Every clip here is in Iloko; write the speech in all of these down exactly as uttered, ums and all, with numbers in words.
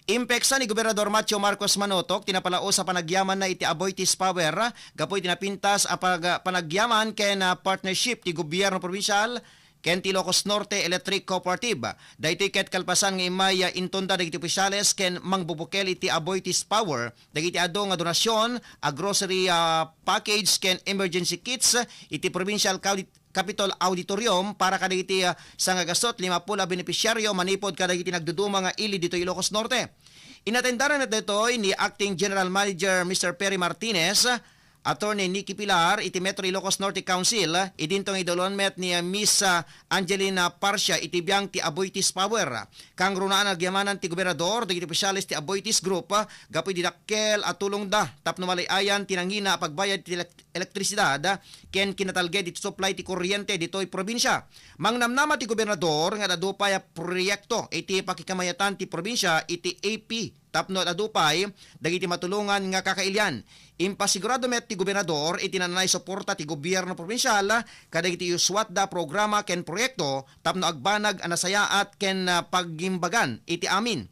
Impeksa ni Gobernador Macio Marcos Manotok ti napalaus a panagyamanna iti Aboitiz Power gapu iti napintas a pag-, panagyaman ken, ah, partnership ti gobierno probinsial ken ti Ilocos Norte Electric Cooperative. Daytoy ket kalpasan nga immay, ah, intunda dagiti opisyales ken mangbubukel iti Aboitiz Power dagiti adu nga donasyon a grocery, ah, package ken emergency kits iti Provincial Caudi-, Capitol Auditorium para kadagiti, ah, sangagasut lima puluh a benepisiario manipud kadagiti nagduduma nga ili ditoy Ilocos Norte. Inatendanan met daytoy ni Acting General Manager Mister Perry Martinez, Attorney Nikki Pilar iti Metro Ilocos Norte Council, idinto nga idawlan met ni, ah, Miss, ah, Angelina Parcia iti biang ti Aboitiz Power. Kangrunaan a nagyamanan ti gobernador dagiti opisyales ti Aboitiz Group, ah, gapu iti dakkel a tulongda tapno malay-ayan ti nangina a pagbayad ti elek-, elektrisidad ken kinatalged iti supply ti kuryente ditoy probinsia. Mangnamnama ti gobernador nga adu pay a proyekto iti pakikamayatan ti probinsia iti A P tapno adu pay dagiti matulongan nga kakailian. Impasigurado met ti gobernador iti nanay suporta ti gobierno probinsial kadagiti iyusuatda a programa ken proyekto tapno agbanag a nasayaat ken, ah, pagimbagan iti amin.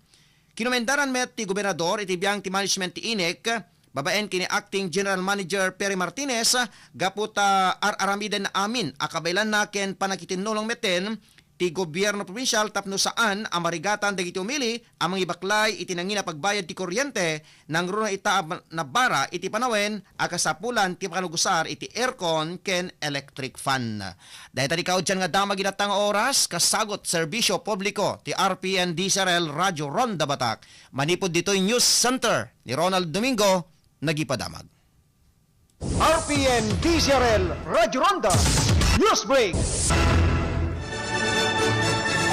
Kinumendaran met ti gobernador iti biang ti management ti INEC babaen ken ni Acting General Manager Perry Martinez gapu ta ar-aramiden amin a kabaelanna ken pannakitinnulong metten ti gobierno probinsial tapno saan a marigatan dagiti umili a mangibaklay iti nangina a pagbayad ti kuryente nangruna ita a nabara iti panawen a kasapulan ti panagusar iti aircon ken electric fan. Dayta ti kaudian nga damag iti natna nga oras, kasagut serbisyo publiko ti R P N D C R L Radyo Ronda Batak. Manipud ditoy News Center ni Ronald Domingo, nagipadamag. R P N D C R L Radyo Ronda News Break.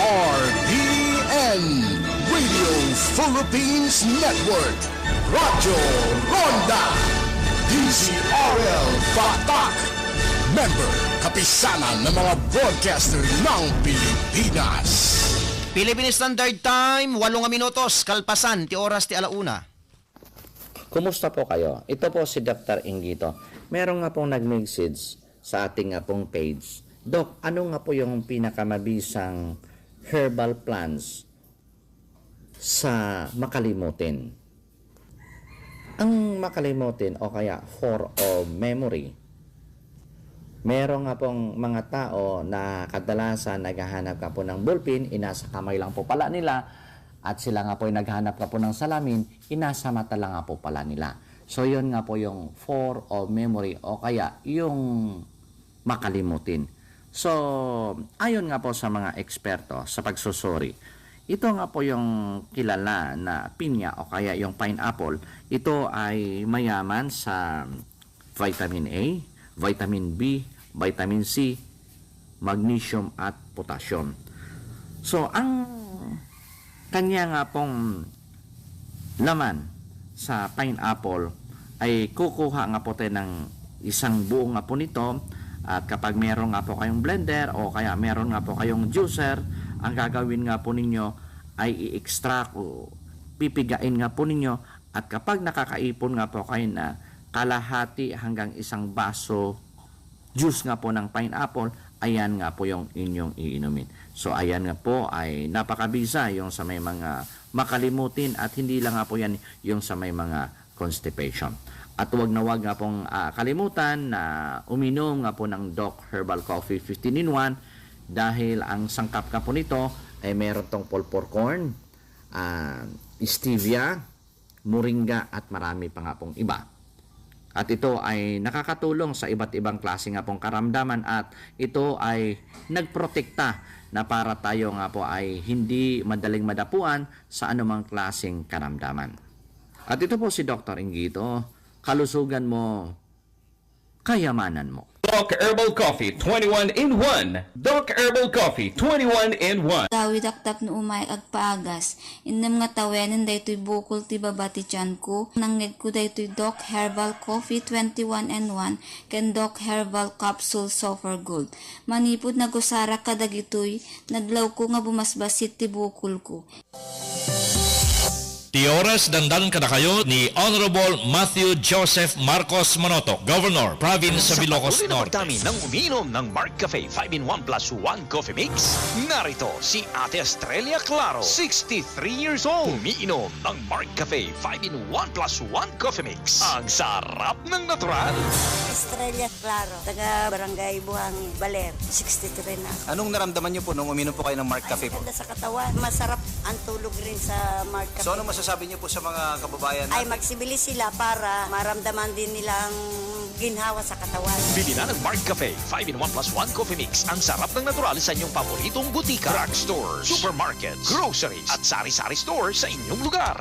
R P N Radio Philippines Network, Radyo Ronda, D C R L Batak. Member, Kapisanan ng mga Broadcaster ng Pilipinas. Philippine Standard Time, walo nga minutos, kalpasan ti oras ti alauna. Kumusta po kayo? Ito po si Doktor Inggito. Meron nga pong nag-message sa ating nga pong page. "Doc, ano nga po yung pinakamabisang herbal plants sa makalimutin?" Ang makalimutin o kaya for all memory, meron nga pong mga tao na kadalasan naghahanap nga po ng bulpin, inasa kamay lang po pala nila, at sila nga po ay naghanap nga po ng salamin, inasa mata lang nga po pala nila. So, yun nga po yung for all memory o kaya yung makalimutin. So, ayon nga po sa mga eksperto sa pagsusuri, ito nga po yung kilala na pinya o kaya yung pineapple, ito ay mayaman sa vitamin A, vitamin B, vitamin C, magnesium at potassium. So, ang kanya nga pong laman sa pineapple ay kukuha nga po tayo ng isang buo nga po nito, at kapag meron nga po kayong blender o kaya meron nga po kayong juicer, ang gagawin nga po ninyo ay i-extract o pipigain nga po ninyo, at kapag nakakaipon nga po kayo na kalahati hanggang isang baso juice nga po ng pineapple, ayan nga po yung inyong iinumin. So, ayan nga po ay napakabisa yung sa may mga makalimutin, at hindi lang nga po yan yung sa may mga constipation. At huwag na huwag nga pong, ah, kalimutan na uminom nga po ng Doc Herbal Coffee fifteen in one, dahil ang sangkap nga po nito ay meron tong pulpur corn, ah, stevia, moringa at marami pa nga pong iba. At ito ay nakakatulong sa iba't ibang klase nga pong karamdaman, at ito ay nagprotekta na para tayo nga po ay hindi madaling madapuan sa anumang klaseng karamdaman. At ito po si Doktor Inggito, kalusugan mo, kayamanan mo. Doc Herbal Coffee twenty-one in one. Doc Herbal Coffee twenty-one in one. Dawidak tapno umay agpaagas. Innem nga tawenen daytoy bukol ti baba ti tianko. Nangngegko daytoy Doc Herbal Coffee twenty-one in one ken Doc Herbal Capsule Super Gold. Manipud nagusarak kadagitoy, nadlawko nga bumasbasit ti bukolko. Ti oras, dandanon kadakayo ni Honorable Matthew Joseph Marcos Manotoc, Governor, Province of Sa Ilocos patuloy na Norte. Pagdami ng umiinom ng Mark Cafe five-in-one plus one Coffee Mix, narito si Ate Estrella Claro, sixty-three years old. Umiinom ng Mark Cafe five-in-one plus one Coffee Mix. Ang sarap ng natural. Estrella Claro, taga Barangay Buhangin, Baler, sixty-three na. Anong naramdaman niyo po nung uminom po kayo ng Mark Ay, Cafe po? Maganda sa katawan. Masarap ang tulog rin sa Mark Cafe. So, ano masasabi niyo po sa mga kababayan Ay, natin? Magsibili sila para maramdaman din nilang ginhawa sa katawan. Bili na ng Mark Cafe five-in-one plus one Coffee Mix. Ang sarap ng natural sa inyong paboritong butika, drugstores, supermarkets, groceries, at sari-sari store sa inyong lugar.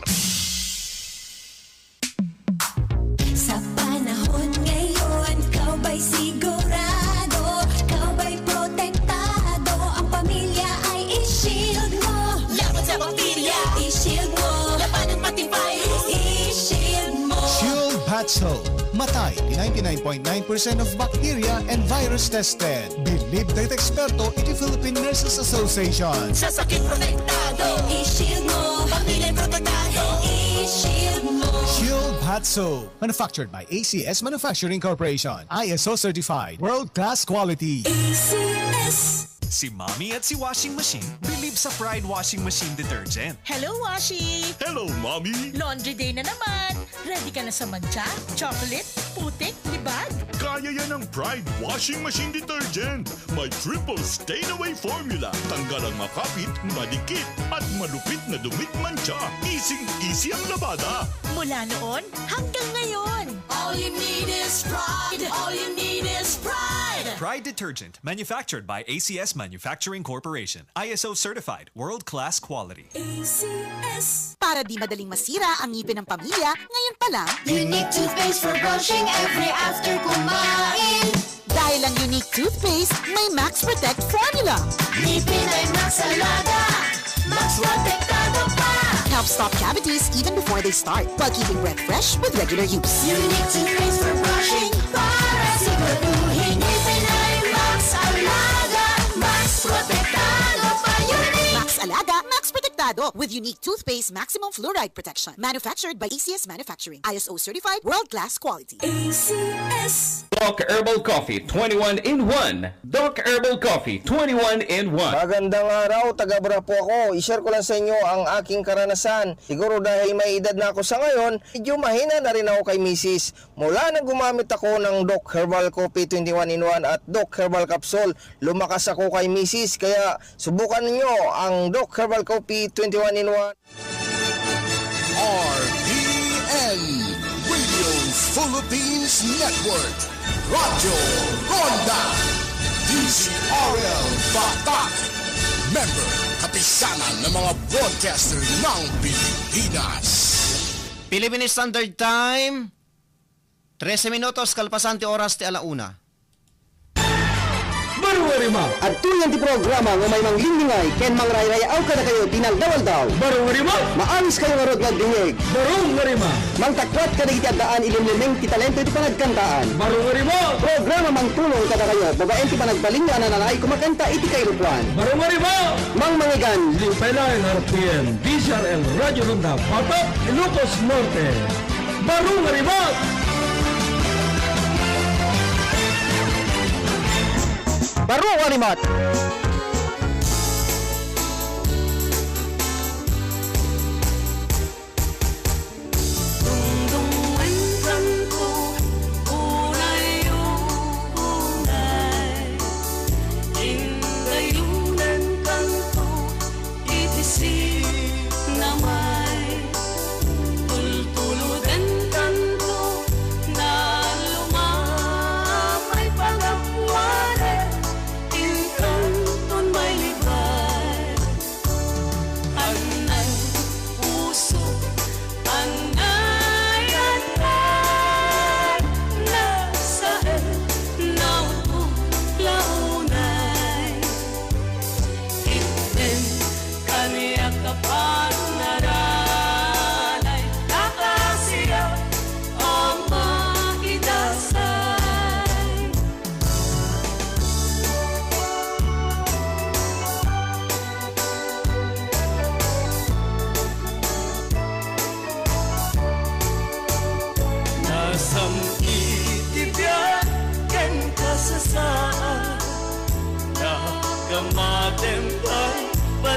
Sa panahon ngayon, ikaw ba'y sigurado? Ikaw ba'y protektado? Ang pamilya ay i-shield mo. Laban sa bakterya, i-shield mo. Labanan pati virus, i-shield mo. Shield Bath Soap. Matay ti ninety-nine point nine percent of bacteria and virus tested. Believed ti eksperto iti Philippine Nurses Association. Sa sakit protektado, i-shield mo. Pamilya protektado, i-shield mo. Shield Bath Soap. Manufactured by A C S Manufacturing Corporation. I S O certified. World class quality. A C S. Si Mommy at si Washing Machine believe sa Pride Washing Machine Detergent. Hello, Washi! Hello, Mommy! Laundry day na naman! Ready ka na sa mantsa, chocolate, putik, libag? Kaya yan ng Pride Washing Machine Detergent. May triple stain away formula. Tanggal ang makapit, madikit, at malupit na dumit mantsa. Easy-easy ang labada. Mula noon hanggang ngayon. All you need is Pride. All you need is Pride. Pride Detergent, manufactured by A C S Manufacturing Corporation. I S O certified, world-class quality. A C S. Para di madaling masira ang ngipin ng pamilya, ngayon pa lang. Unique toothpaste for brushing every after kumain. Dahil ang Unique toothpaste may Max Protect formula. Ngipin ay Max Alaga, Max Protektado pa. Helps stop cavities even before they start, while keeping breath fresh with regular use. Unique toothpaste for brushing para siguraduhin ngipin ay Max Alaga, Max Protektado pa. Unique. Max Alaga, Max Protektado with Unique toothpaste maximum fluoride protection. Manufactured by A C S Manufacturing. I S O certified, world-class quality. A C S. Doc Herbal Coffee twenty-one in one. Doc Herbal Coffee twenty-one in one. Magandang araw, taga Bra po ako. I-share ko lang sa inyo ang aking karanasan. Siguro dahil may edad na ako sa ngayon, medyo mahina na rin ako kay misis. Mula nang gumamit ako ng Doc Herbal Coffee twenty-one in one at Doc Herbal Capsule, lumakas ako kay misis. Kaya subukan ninyo ang Doc Herbal Coffee twenty-one in one. R P N, Radio Philippines Network, Radyo Ronda, D Z R L Batak, member, Kapisanan ng mga Broadcaster ng Pilipinas. Philippine Standard Time, trese minutos kalpasan ti oras ti alauna. Baro nga rima. Adtoyen ti programa nga umay manglinglingay ken mangrayrayaw kadakayo ti naldaw-aldaw. Baro nga rima. Maawis kayo ngarud nga agdingig. Baro nga rima. Mangtakwat kadagiti addaan ilimlimeng ti talento iti panagkantaan. Baro nga rima. Programa mangtulong kadakayo babaen ti panagbalin nga ananay kumakanta iti kairupuan. Baro nga rima. Mangmangigan. Limpay laeng R P N, D Z R L, Radyo Ronda, Batak, Ilocos Norte. Baro nga rima! Baro nga rima! Dungdungen kanto, unay, unay, indayunen kanto, iti sinamay. Tultuloden kanto, naluma, may pagapuanen, inton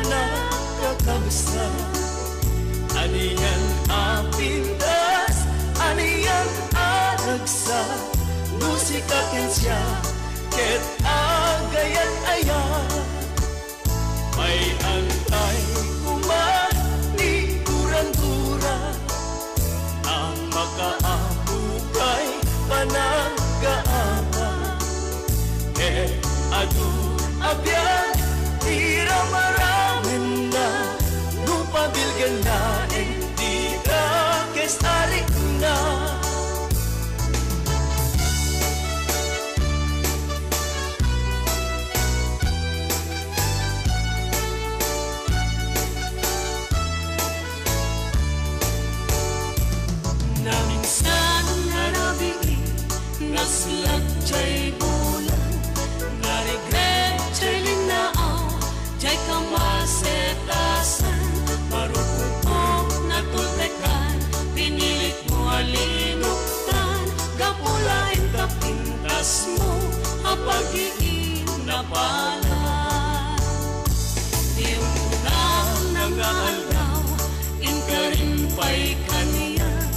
Nakakabsat, anian a pintas, anian a ragsak, musika ken siak, ket agayat-ayat. May antay koma ti uran-uran a makaammo kay panaggaangan. Ket adu a biag ti ramaramenna, no pabilgen laeng ti dakes a rikna. Naminsan nga rabii, naslat jay bulan, narigret jay linnaaw, jay kamasetasan, marukupok natultekan, pinilitmo a linuktan, gapu laeng ta pintasmo a pag-iinnapalan. Ti umuna nga aldaw, inkarin pay kaniak,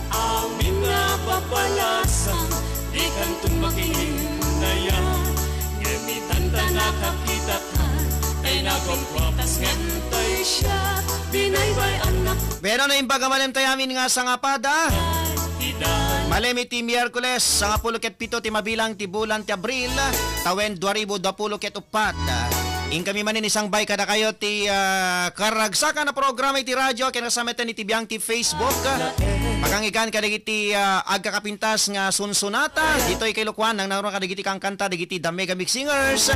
amin nga papalasam, dikanto makiinnayat. Ngem itan ta nakakitakan, tay nagwagwapas ngem tay siak, binaybay-annak. Bueno, naimbag a malem tayo amin nga sangapada. Malem iti Miyerkules, sangapulo ket pito ti mabilang ti bulan ti Abril, tawen dua ribu dua pulo ket uppat. Inkami manen isangbay kadakayo ti, ah, karagsakan a programa iti radio ken kasameten iti biang ti Facebook. Makangigan kadagiti, ah, agkakapintas nga sunsunata. Ditoy kay Locuan, nangnangruna kadagiti kankanta, dagiti The Mega Mix Singers.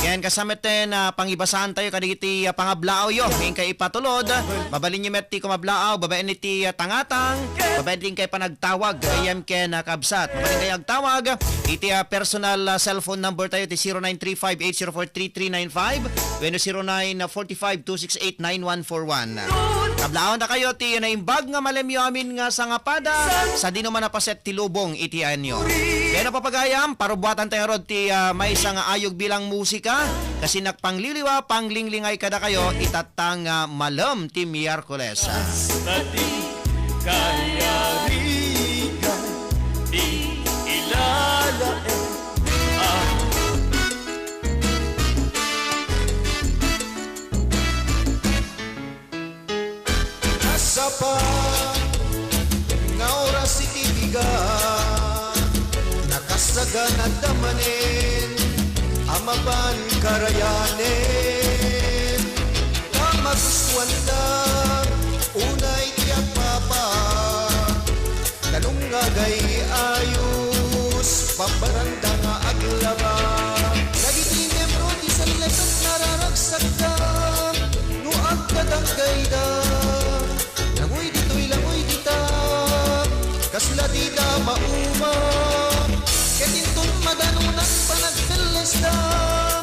Ken kasameten, ah, pangibasaan tayo kadagiti, ah, pangablaawyo. Inkay ipatulod, mabalinyo met ti kumablaaw, babaen iti, ah, tangatang, babaen ti inkay panag- tawag, gayam ken, ah, kabsat. Mabalin kayo agtawag iti, ah, personal, ah, cellphone number tayo, ti zero nine three five eight zero four three three nine five wenno zero nine forty five two six eight nine one four one. Kablaawanta kayo ti naimbag nga malemyo amin nga sangapada, sadino man a paset ti lubong iti ayanyo. Kaya napapagayam, parubuatan tayo rod ti, ah, maysa nga ayog bilang musika, kasi nagpangliliwa, panglinglingay kadakayo, itatta nga malem ti Miyerkules. Kasta ti kayarigan ti ilalaed. Ah. Nasapa nga oras iti bigat, nakasaganadda manen a mapan karayanen. Ta magustuanda, unay ti agpapa, nalungagay ayos, babbaranda nga aglaba. Dagiti miyembro ti Sallepet, nararagsakda no agdadanggayda. Langoy ditoy, langoy dita, kasla dita mauma. Ket inton madanonan panagpellesda,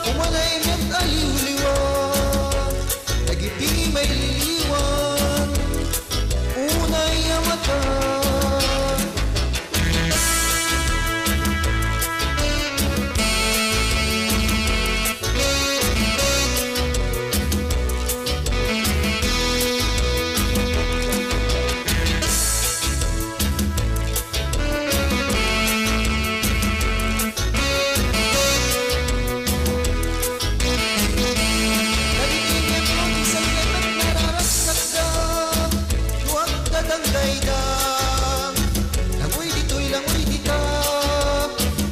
umanay met a liwliwa. Dagiti maililiwan, unay a mata. Dagiti miyembro ti Sallepet, nararagsakda no agdadanggayda. Langoy ditoy, langoy dita,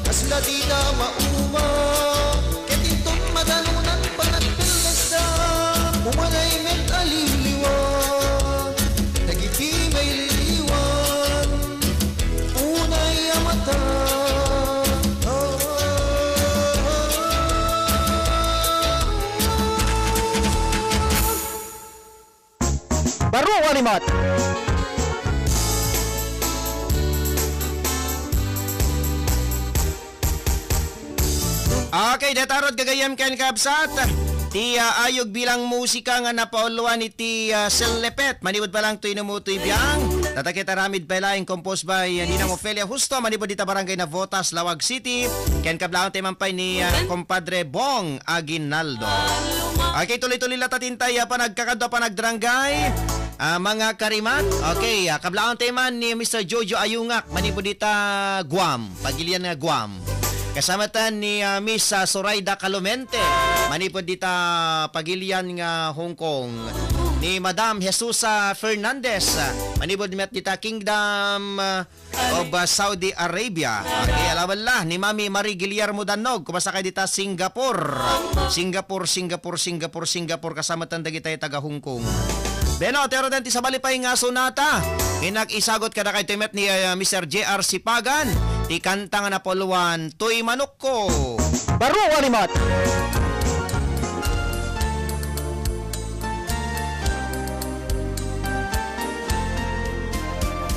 kasla dita mauma. Ket inton madanonan panagpellesda, umanay met a liwliwa. Dagiti maililiwan, unay a mata. Baro a limat. Okay, deta rod gagayyem ken kabsat. Ti, ah, ayog bilang musika nga napauluan iti, ah, Sellepet. Manipud pa lang toy no mo toy biang. Tatakit aramid pa laeng, composed by, ah, Ninang Ofelia Justo. Manipud dita barangay Navotas, Laoag City. Ken kablaawanta man pay ni, ah, Compadre Bong Aguinaldo. Okay, tuloy-tuloy latta ti intay a panagkakadua, panagdarangay. Ah, mga karimat. Okay, ah, kablaawanta man ni Mister Jojo Ayungak, manipud dita Guam. Pagilian nga Guam. Kasamatan ni, ah, Miss, ah, Zoraida Calumente, manipud dita Pagilian nga Hong Kong. Ni Madam Jesusa Fernandez, ah, manipud met dita Kingdom, ah, of, ah, Saudi Arabia. Okay, alawan la ni Mami Marie Guillermo Dannog, kumasakay dita Singapore. Singapore, Singapore, Singapore, Singapore, kasamatan dagiti taga Hong Kong. Beno, tero den ti sabali pay nga sonata. Innak isagot kadakayo met ni, ah, Mister J R Sipagan, ti kanta nga napuluan, Toy Manokko. Baro a limat.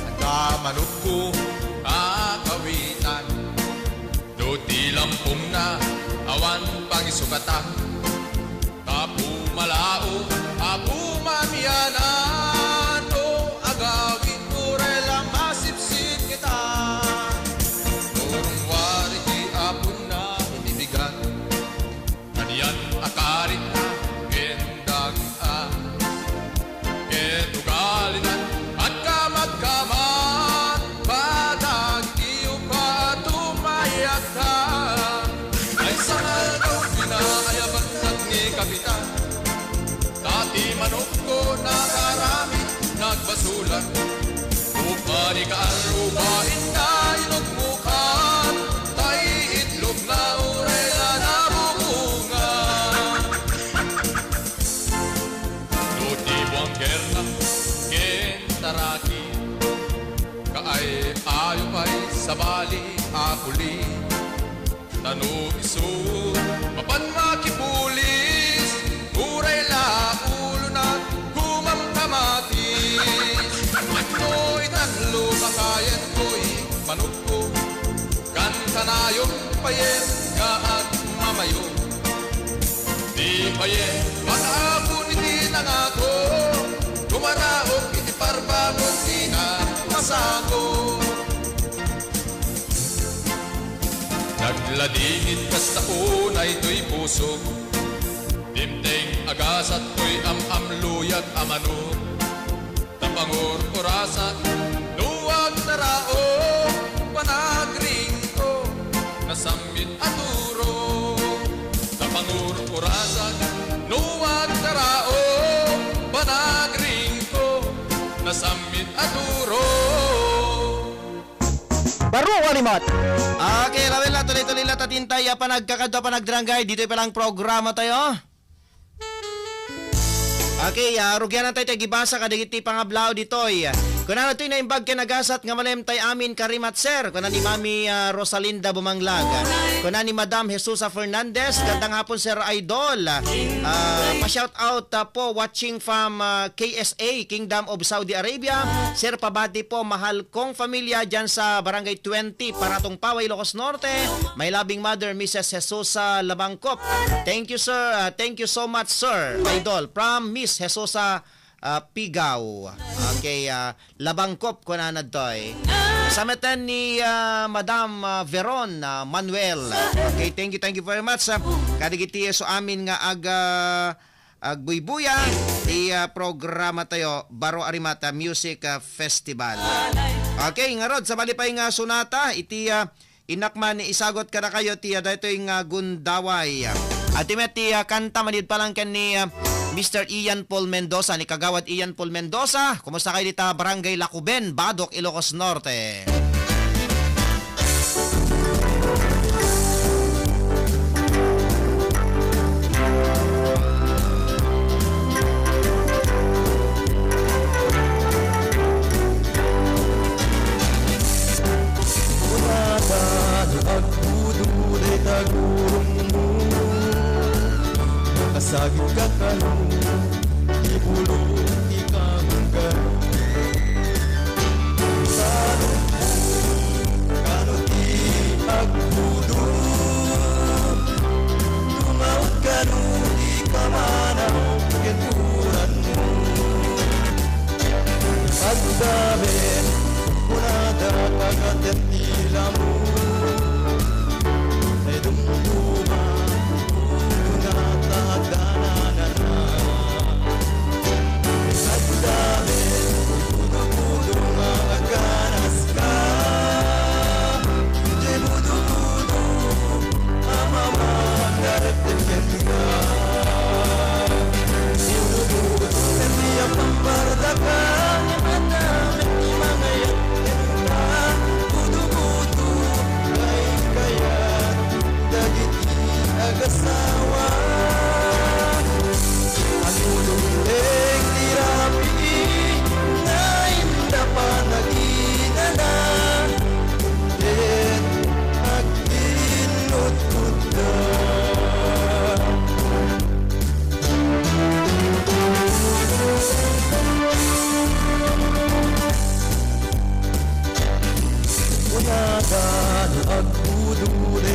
Adda manokko a kawitan, no ti lampongna awan pangisukatan. Apo malao, Apo mamianan, no agawid uray la masipsip kita. No rummuar iti aponna iti bigat, kanian a karitna ken dang-a. Ket ugalina agkamatkaman, badag iyo pa tumayakka. Maysa nga aldaw, pinaayabannat ni Kapitan, ta ti manokko nakaramid, nagbasolan. Upadi ka arrubain na inugmukan, tay itlog na uray la nabubunga. No ti buanggerna ken taraki, kaay-ayo pay sabali a kuli. Ta no isu, mapan makipulis, uray la ulona gumamkamatis. No itan lumakayen koy manokko, kankanayon payen nga agmamayo. Di payen makaapon iti nangako, dumaraok iti parbangon ti namasako. Nagladingit kasta unay toy pusok, dimteng agasat toy am-amluyag a manok. Napangur-urasak no agtaraok, panagringko, nasammit a turo. Napangur-urasak no agtaraok, panagringko, nasammit a turo. Baro a limat. Okay, Rawel, tuloy-tuloy la ta ti intay a panagkakadua, panagdarangay. Ditoy pa lang programa tayo. Okay, ah, rugianan tayo ti agibasa kadagiti pangablaaw ditoy. Kunana toy naimbag ken agasat nga malem tay amin karimat, sir. Kuna ni Mami, ah, Rosalinda Bumanglag. Kuna ni Madam Jesusa Fernandez, gandang hapon, Sir Idol. Ah, pa-shout out, ah, po, watching from, ah, K S A, Kingdom of Saudi Arabia. Sir, pabati po, mahal kong familia dyan sa Barangay twenty, Paratong Paway, Ilocos Norte. My loving mother, Missus Jesusa Labangkop. Thank you, sir. Ah, thank you so much, sir. Idol, from Miss Jesusa, ah, Pigaw. Okay, ah, Labangkop, kunana toy. Sa metten ni, ah, Madam, ah, Veron, ah, Manuel. Okay, thank you, thank you very much, ah. Kadagiti so amin nga ag-, ah, agbuybuya ti, ah, programa tayo, Baro a Rimata Music, ah, Festival. Okay, ngarud, sabali pay nga sonata, iti, ah, innak man isagot kadakayo ti, ah, daytoy nga gundaway. Ati met ti, ah, kanta manipud pa lang ken ni, ah, Mister Ian Paul Mendoza, ni Kagawad Ian Paul Mendoza. Kumusta kayo dita Barangay Lacuben, Badoc, Ilocos Norte? Kunada no agbudo dayta gurummo, makasagidka kano, ibulong ti kamunggano. Tanong kano ti agbudo, tumawag kano ti kamanaw ken uranmo. Agdaben, kunada, pagaten ti lamo. Ay dumduma, kunada, agdananan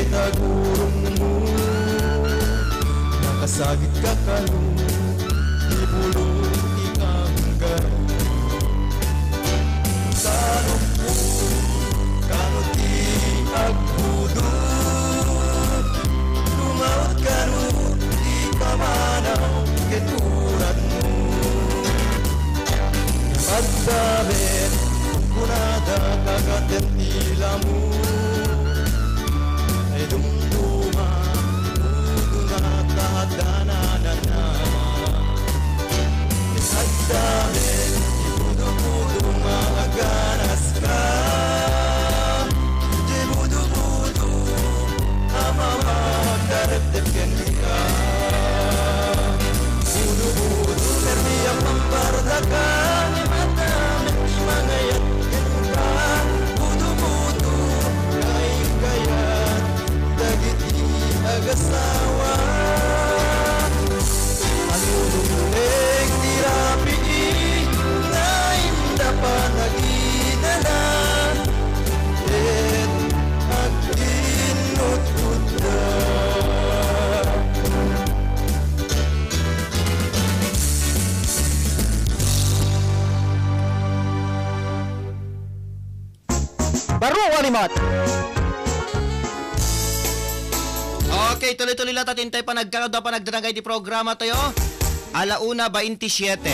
Nagurummo, nakasagidka kano, ti bulong ti kanggano. Salukmo, kano ti aggudo, lumaut kano ti pamanaw ket uratmo. Adda met kunada kagaten ti lamo. Ay dumduma, uduna ta dananana. Adda met ti budubudo nga aganaska. Ti budubudo a mamakarepdep kenka. Budubudo, permi a pampardaka, ni mata met ti mangayat kenka. Budubudo, kayat-kayat dagiti agasawa. Agdumdumeg ti rabii nga inda panaginana, ket agtinnutnotda. Baro a limat. Okay, tuloy-tuloy latta ti intay panagkakadua, panagdanagay ti programa tayo. Ala una baintisiete.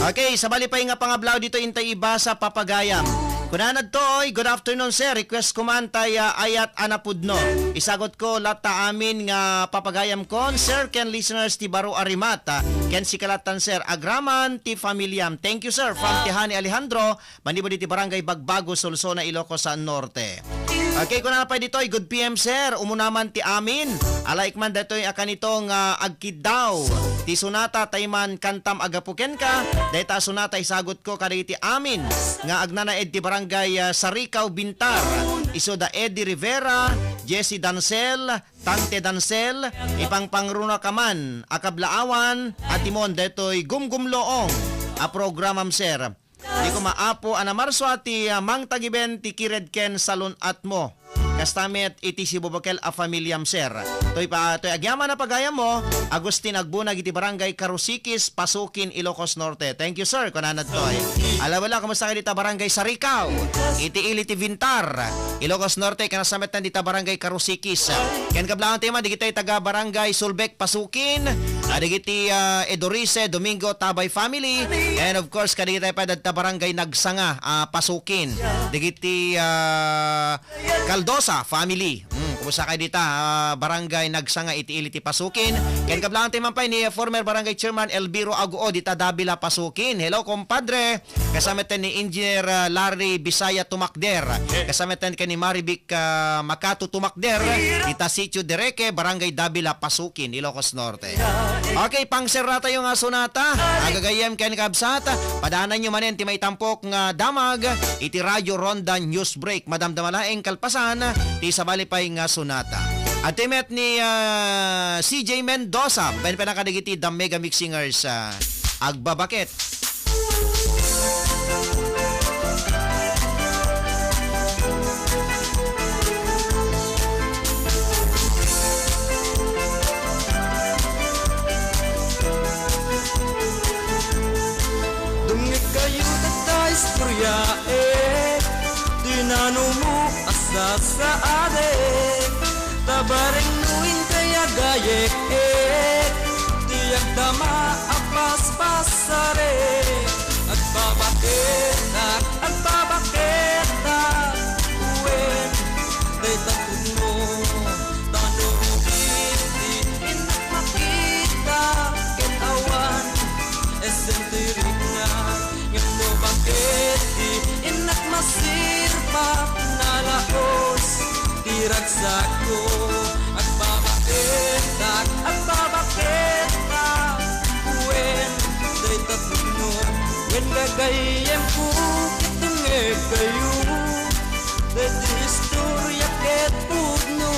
Okay, sabali pay nga pangablaaw ditoy intay ibasa papagayam. Kunana ditoy, "Good afternoon, sir. Request ko man tay, ah, Ayat a Napudno. Isagutko latta amin nga papagayamkon, sir, ken listeners ti baro a limat, ah, ken sika lattan, sir. Agraman ti familiam. Thank you, sir. From Tihani Alejandro, manipud iti Barangay Bagbago, Solsona, Ilocos Norte." Okay, kunana pay ditoy, "Good P M, sir. Umuna man ti amin. Alaik man daytoy a kanito nga agkiddaw ti sonata, tay man kantam a gapu kenka. Dayta a sonata isagutko kadagiti amin nga agnanaed ti Barangay, ah, Saricao, Bintar. Isu da Eddie Rivera, Jesse Dancel, Tante Dancel, ipangpangrunaka man a kablaawan a timon daytoy gumgumloong a programam, sir. Di ko maapo a namarso a ti, ah, mangtagiben ti kired ken salun-atmo. Kasta met iti sibubukel a familiam, sir. Toy pa, toy agyaman a pagayammo, Agustin Agbunag iti Barangay Carusiquis, Pasukin, Ilocos Norte." Thank you, sir. Kunana ditoy. Ala, wala, kumusta kayo dita Barangay Saricao? Iti ili ti Bintar, Ilocos Norte, ken kasta met dita Barangay Carusiquis. Ken kablaawan tayo man, digitay taga Barangay Sulbec, Pasukin, ah, digiti, ah, Edorice Domingo Tabay family, and of course, kadigitay pay dita Barangay Nagsanga, ah, Pasukin, digiti, ah, Caldosa family. Hmm, kumusta kayo dita, ah, Barangay Nagsanga iti ili ti Pasukin? Ken kablaawan tayo man pay ni former Barangay Chairman Elviro Aguo dita Davila, Pasukin. Hello, compadre. Kasta met ni Engineer, ah, Larry Bisaya Tumakder. Kasta met ken ni Marivic, ah, Makato Tumakder, ita Sitio Dereque, Barangay Davila, Pasukin, Ilocos Norte. Okay, pangserra tayo nga sonata. Agagayem ken kabsat, padaananyo manen ti maitampok nga damag iti Radyo Ronda News Break. Madamdama laeng kalpasan ti sabali pay nga sonata. Adtoy met ni, ah, C J Mendoza, pen-, penaka dagiti The Mega Mix Singers, ah, Agbabaket. Dumngegkayo dagta istoryaek, ti nanumo a sasaadek, ta bareng no inkay agayek-ek, ti agdama a paspasarek. Agbabaketak, agbabaketak, wen, dayta pudno, ta no rubin ti innak makita, ket awan, esenterikna, ngem no baket ti innak masirpak, nalaos ti ragsakko. Agbabaketak, agbabaketak, wen, dayta pudno, wen gagayyemko ket dumngegkayo. Daytoy istorya ket pudno,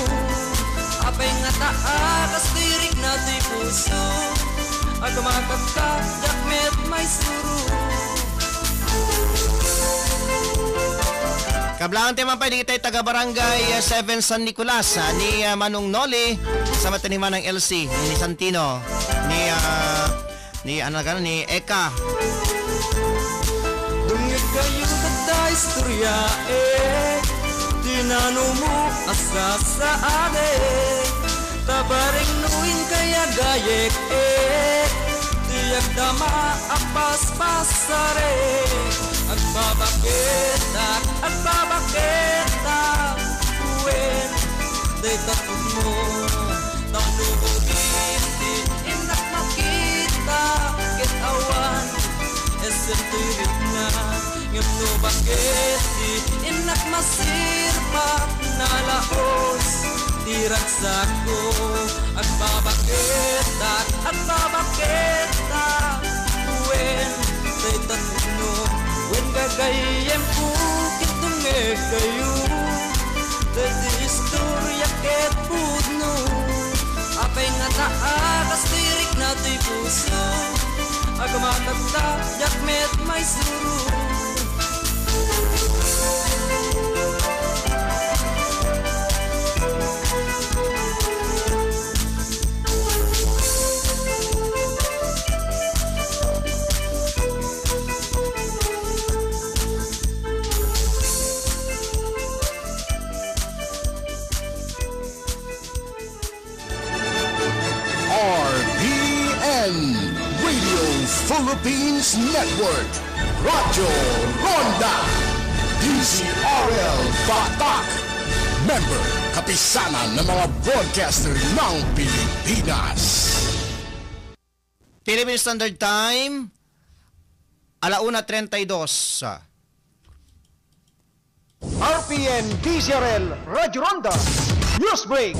apay ngata a kas ti rikna ti puso, agmakakaddak met maisuro. Kablaantayo man pay dagiti taga-Barangay, ah, seven San Nicolas, ah, ni, ah, Manong Noli, sa maten ni Manang Elsie, ni Santino, ni, ah, ni, ano ka, ni Eka. Dumngegkayo kadta istorya, eh, ti nanumo a sasaad, eh. Ta bareng no inkay agayek, eh, ti agdama a paspasarek. Agbabaketak, agbabaketak, wen, dayta pudno. Ta no di, di innak makita, ket awan, isem ti rikna. Ngem no baket ti innak masirpak, nalaos ti ragsakko. Agbabaketak, agbabaketak, wen, dayta pudno. Wen gagayyemko, ket dumngegkayo. Daydi istorya ket pudno. Apay ngata a kastoy rikna toy puso? Agmatagta, diak met maisuro. R P N, Radio Philippines Network, Radyo Ronda, D Z R L Batak, member, Kapisanan ng mga Broadcaster ng Pilipinas. Philippine Standard Time, ala una treinta y dos. R P N D Z R L Radyo Ronda News Break.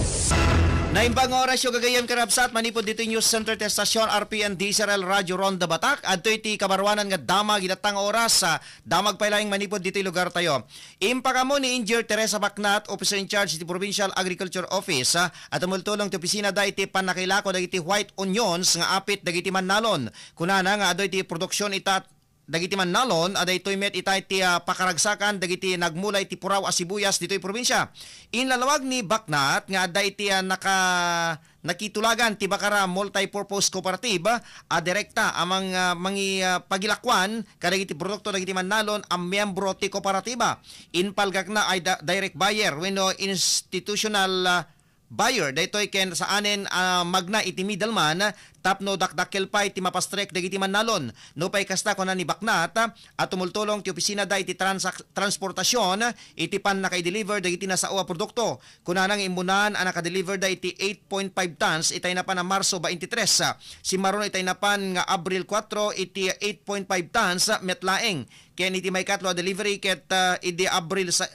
Naimbag nga orasyo gagayyem, kakabsat, manipud ditoy News Center ti estasyon R P N D Z R L Radyo Ronda Batak. Adtoy ti kabaruanan nga damag ita nga oras, ah, damag pay laeng manipud ditoy lugartayo. Impakaammo ni Engineer Teresa Bacnat, Officer in Charge ti Provincial Agriculture Office, ah, a tumultulong ti opisinada iti pannakailako dagiti white onions nga apit dagiti mannalon. Kunana nga adu iti produksion ita dagiti mannalon a daytoy met ita iti, ah, pakaragsakan dagiti nagmula iti puraw a sibuyas ditoy probinsia. Inlalawag ni Bacnat nga adda iti, ah, naka-, nakitulagan ti Bacara Multipurpose Cooperative a direkta a mang-, ah, mangi-, ah, pagilakuan kadagiti produkto dagiti mannalon a miyembro ti kooperatiba. Impalgakna a da-, direct buyer wenno institutional, ah, buyer daytoy ken saanen a magna iti middleman tapno dakdakkel pay ti mapastrek dagiti mannalon. Nupay kasta, kuna ni Bacnat, a tumultulong ti opisinada iti transak-, transportasion iti pannakaideliver dagiti nasao a produkto. Kunana nga immunan a nakadeliverda iti eight point five tons iti napan a Marso twenty-three. Simmaruno iti napan nga Abril kuatro iti eight point five tons met laeng. Ken iti maikatlo a delivery ket, ah, idi Abril sa-,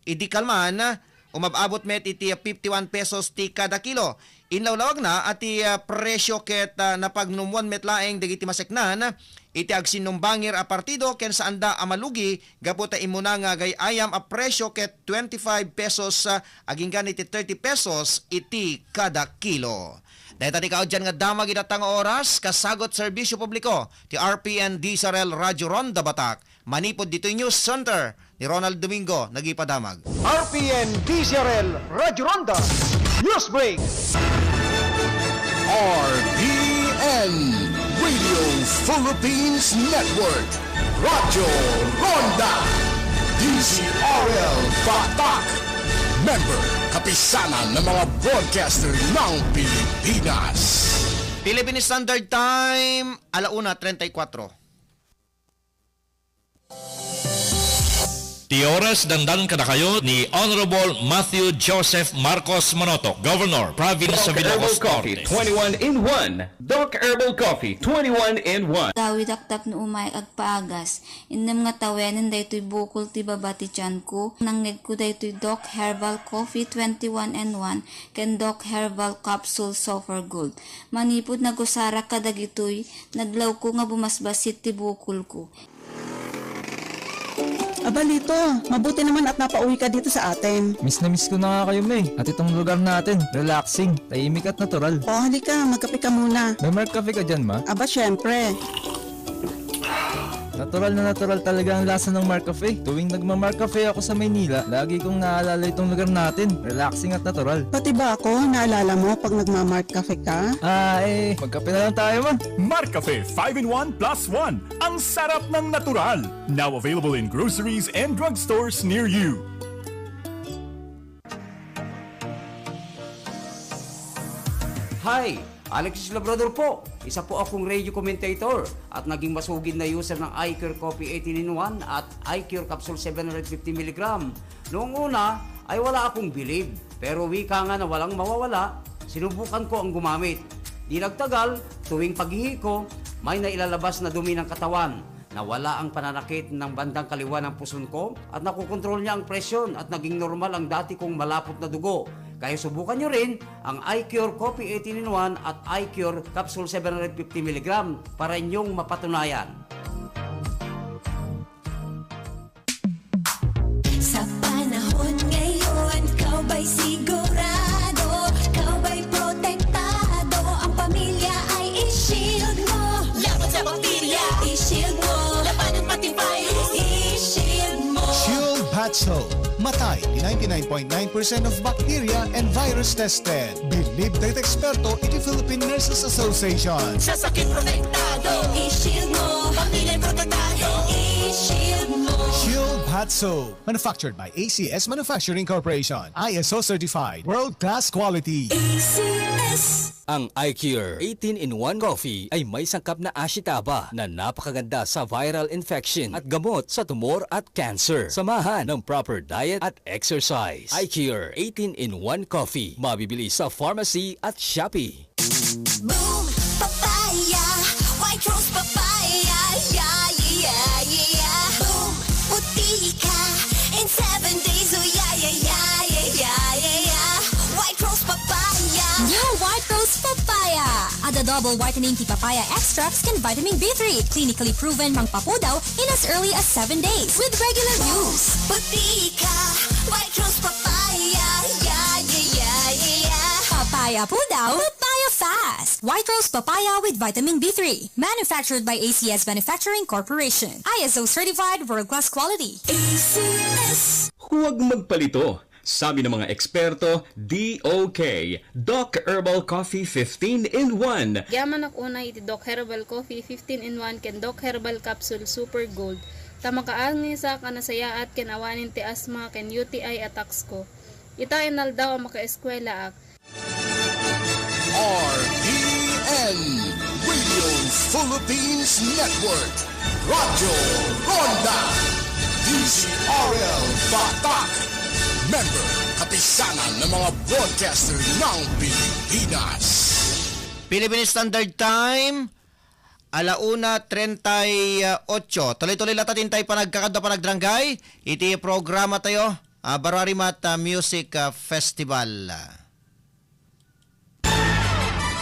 Idi kalman, umab-abot met iti fifty-one pesos ti kada kilo. Inlawlawagna a ti, ah, presio ket, ah, napagnumwan met laeng dagiti maseknan iti agsinnumbangir a partido ken saanda a malugi gapu ta immuna nga agay-ayam a presio ket twenty-five pesos, ah, agingga iti thirty pesos iti kada kilo. Dayta ti kaudyan nga damag ita nga oras, kasagut serbisyo publiko ti R P N D Z R L Radyo Ronda Batak. Manipud ditoy News Center ni Ronald Domingo, nagipadamag. R P N D Z R L Radyo Ronda News Break. R P N Radio Philippines Network, Radyo Ronda, D Z R L Batak, member, Kapisanan ng mga Broadcaster ng Pilipinas. Philippine Standard Time, ala una treinta y cuatro. Ti oras dandan kadakayo ni Honorable Matthew Joseph Marcos Monoto, Governor, Province of Doc Ilocos Herbal Coffee, Norte. Twenty-one in one. Doc Herbal Coffee, twenty-one in one. Gawidak tapno umayek agpaagas. Innem nga tawenen daytoy bukol ti baba ti tianko. Nangngegko daytoy Doc Herbal Coffee, twenty-one in one, ken Doc Herbal Capsule Super Gold. Manipud nagusarak kadagitoy, nadlawko nga bumasbasit ti bukolko. Abalito, mabuti naman at napauwi ka dito sa atin. Miss na miss ko na nga kayo, May. At itong lugar natin, relaxing, tahimik at natural. O, halika, magkape ka muna. May Mark Cafe ka dyan, Ma? Aba, syempre. Nat- Natural na natural talaga ang lasa ng Mark Cafe. Tuwing nagma-Mark Cafe ako sa Maynila, lagi kong naalala itong lugar natin. Relaxing at natural. Pati ba ako, naalala mo pag nagma-Mark Cafe ka? Ah, eh, magkape na lang tayo, ma. Mark Cafe five in one plus one. Ang sarap ng natural. Now available in groceries and drugstores near you. Hi! Alexis Labrador po. Isa po akong radio commentator at naging masugid na user ng iCure Coffee eighteen in one at iCure Capsule seven hundred fifty milligram. Noong una ay wala akong bilib, pero wika nga na walang mawawala, sinubukan ko ang gumamit. Di nagtagal, tuwing paghihi ko, may nailalabas na dumi ng katawan. Nawala ang pananakit ng bandang kaliwa ng puson ko at nakokontrol niya ang presyon at naging normal ang dati kong malapot na dugo. Kaya subukan niyo rin ang iCure Coffee eighteen in one at iCure Capsule seven hundred fifty milligram para inyong mapatunayan. Sa panahon ngayon, ikaw ba'y sigurado? Ikaw ba'y protektado? Ang pamilya ay i-shield mo. Laban sa bakterya, i-shield mo. Labanan pati virus, i-shield mo. Shield Bath Soap. Matay ni ninety-nine point nine percent of bacteria and virus tested. Believed dagiti eksperto iti Philippine Nurses Association. Sa sakit protektado, i-shield mo. Pamilya protektado, i-shield mo. Shield Bath Soap. Manufactured by A C S Manufacturing Corporation. I S O certified. World class quality. A C S. Ang iCure eighteen in one Coffee ay may sangkap na ashitaba na napakaganda sa viral infection at gamot sa tumor at cancer. Samahan ng proper diet at exercise. iCure eighteen in one Coffee. Mabibili sa pharmacy at Shopee. Boom Papaya, White Rose Papaya, yeah, yeah, yeah, yeah. Boom, puti ka in seven days, oh yeah, yeah, yeah, yeah, yeah, yeah, yeah. White Rose Papaya. New White Rose Papaya. Add a double whitening tea papaya extracts ken vitamin B three, clinically proven mangpapudaw in as early as seven days with regular use. Puti ka, White Rose Papaya, yeah, yeah, yeah, yeah, yeah. Papaya pudaw, papaya fast. White Rose Papaya with vitamin B three. Manufactured by A C S Manufacturing Corporation. I S O certified, world class quality. A C S. Huwag magpalito. Sabi ng mga eksperto, D O K, Doc Herbal Coffee fifteen in one. Yaman ak unay iti Doc Herbal Coffee fifteen in one ken Doc Herbal Capsule Super Gold. Ta makaangisak a nasayaat ken awanen ti asma ken U T I attacks ko. Ita inaldaw a makaeskwelaak. R P N, Radio Philippines Network, Radyo Ronda, D Z R L Batak, member, kapisanan ng mga broadcaster ng Pilipinas. Philippine Standard Time, ala una treinta y ocho. Tuloy-tuloy latta ti intay panagkakadwa panagdarangay iti programa tayo, ah, Baro Arimat, ah, Music, ah, Festival.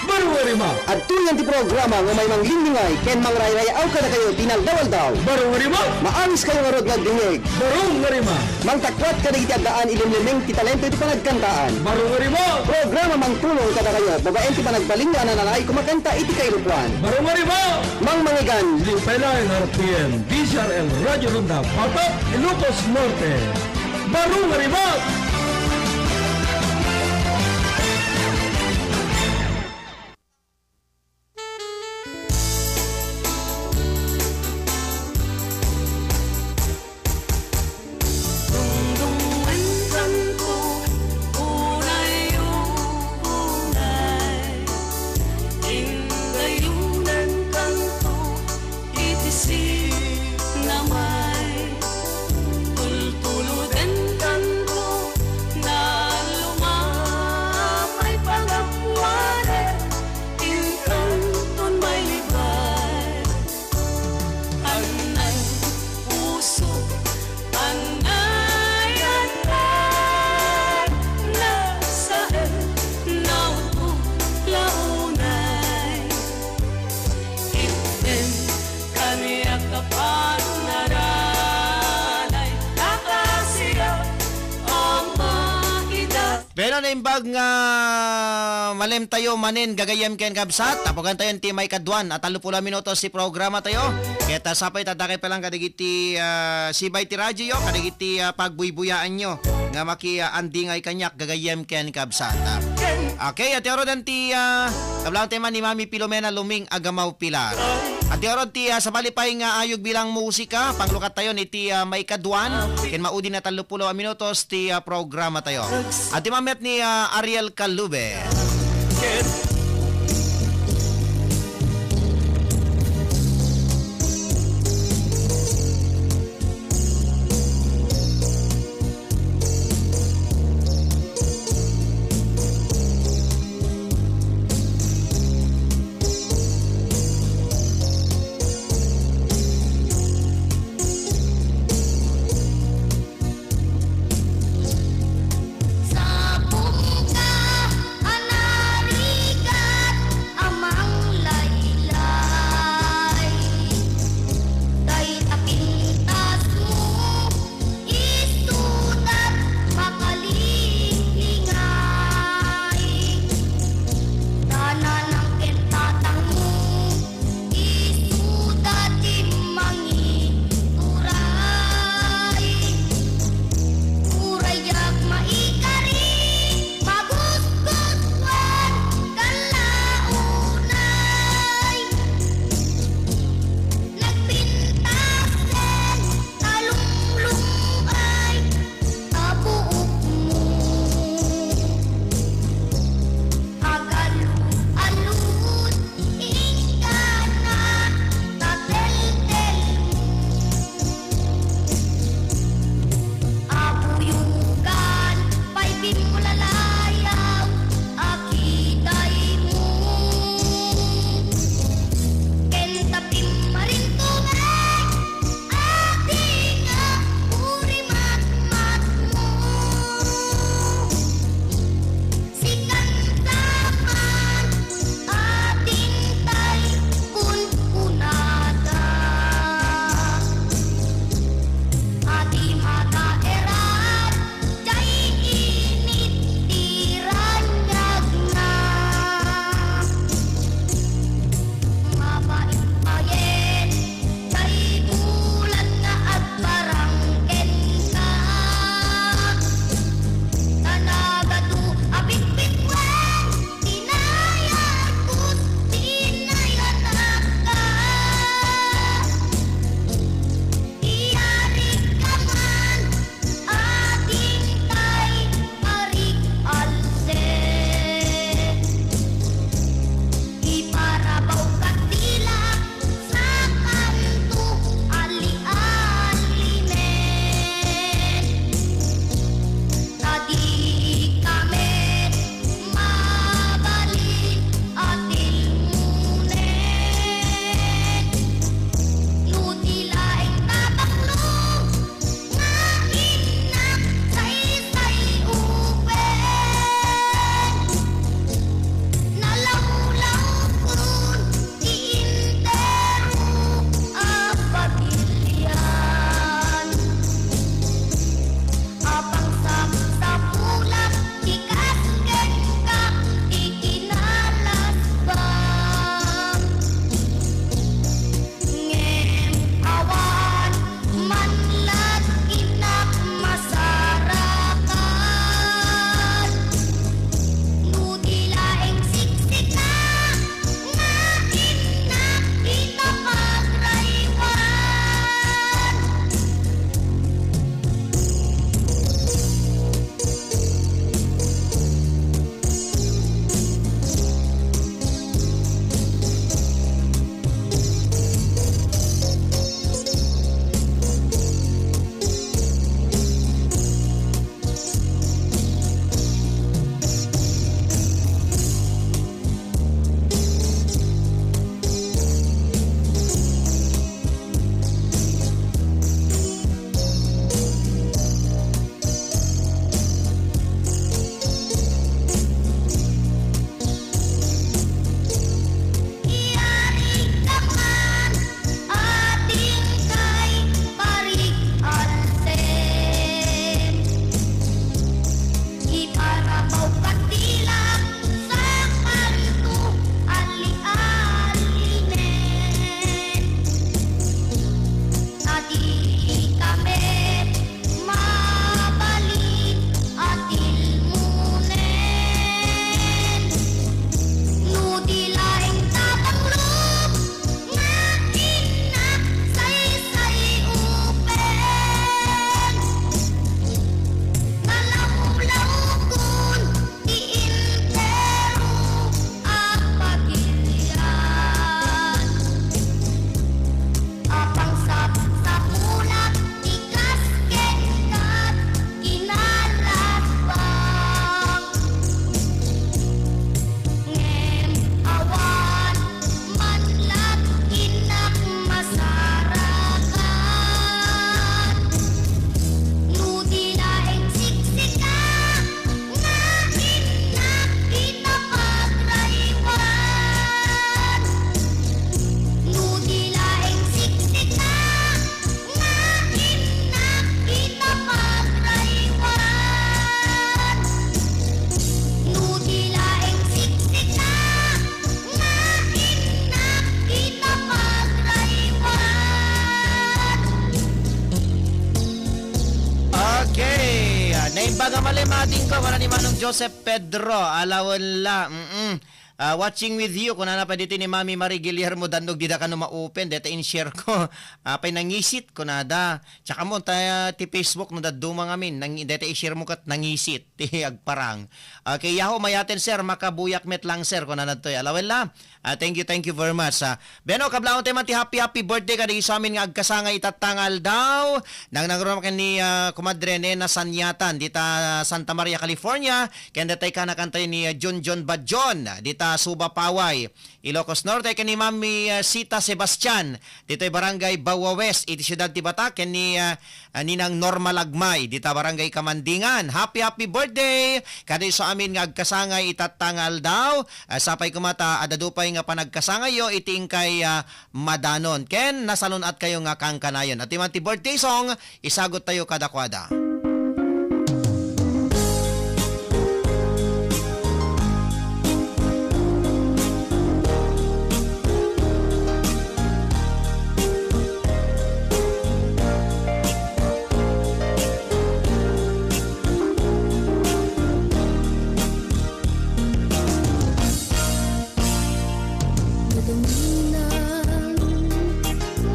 Baro nga rima. Adtoy ti programa nga umay manglinglingaw ken mangrayrayaw kadakayo ti inaldaw-aldaw. Baro nga rima. Maawis kayo ngarud nga agdingig. Baro nga rima. Mangtakwat kadagiti addaan ilimlimeng ti talento iti panagkantaan. Baro nga rima. Programa mangtulong kadakayo babaen ti panagbalin nga ananay kumakanta iti kairupuan. Baro nga rima. Mangmangigan. Limpay laeng R P N, D Z R L Radio Ronda, Batak, Ilocos Norte. Baro nga rima. Dungdungan kanto, unay, unay, indayunan kanto, iti sinamay. Tultuludan kanto, Imbag nga malem tayo manen gagayyem ken kabsat, tapugan tayo ti maikadua a tallo pulo a minutos ti programa tayo. Ket, ah, sapay ta dakay pa lang kadagiti, ah, sibay ti radioyo, kadagiti, ah, pagbuybuyaanyo nga maki, ah, andingay kaniak gagayyem ken kabsat. Okay, ati arodan ti, ah, kablaang tema ni Mami Filomena Luming Agamaw Pilar. Ati arod ti, ah, sabali pay nga ayog bilang musika, panglukat tayo iti, ah, maikadua ken maudi a tallo pulo a minutos ti, ah, programa tayo. Ati mamet ni, ah, Ariel Calube. Imbag a malimating ko, kuna ni Manong Joseph Pedro, alawen la, mm. Ah, watching with you, kunana pay ditoy ni Mami Marie Guillermo Dannog, dida kano ma-open, deta in-share ko. Apay nangisit, kunada. Tsaka mo, ta, ti Facebook, no, dadduma ngamin, nang, deta i-share mo ket nangisit, ti agparang. Okay, Yahoo, mayaten, sir, makabuyak met lang, sir, kunana toy. Alawen la. Ah, thank you, thank you very much. Ah, Beno, kablaon tayo man ti happy, happy birthday kadagiti amin nga agkasangay itatta nga aldaw. Nangnangruna ken ni, ah, Kumadre Nena Sanyatan, dita Santa Maria, California. Ken datay kanakan tayo ni, ah, Junjun Badjon, dita Suba, Paway, Ilocos Norte, ken ni Mami, ah, Sita Sebastian, ditoy Barangay Bawa West, iti siudad ti Bata, ken ni, ah, ah, Ninang Norma Lagmay, dita Barangay Kamandingan. Happy, happy birthday! Kada isu amin nga agkasangay itatta nga aldaw, ah, sapay koma ta adda dupay nga panagkasangayyo iti inkay, ah, madanon. Ken nasalun-at kayo nga kankanayon. Ati man ti birthday song, isagot tayo kadakuada.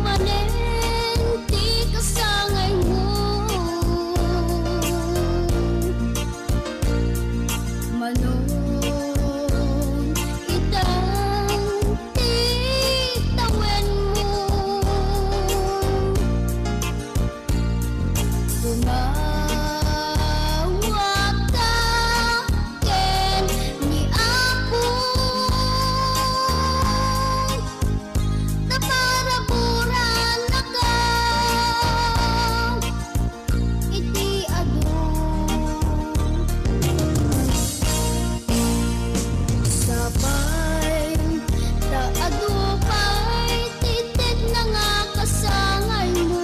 Manen ti kasangaymo. Manon ita ti tawenmo. Tumawag ka ken ni Apo ta paraburanaka iti adu. Sapay ta adu pay ti tedna nga kasangaymo.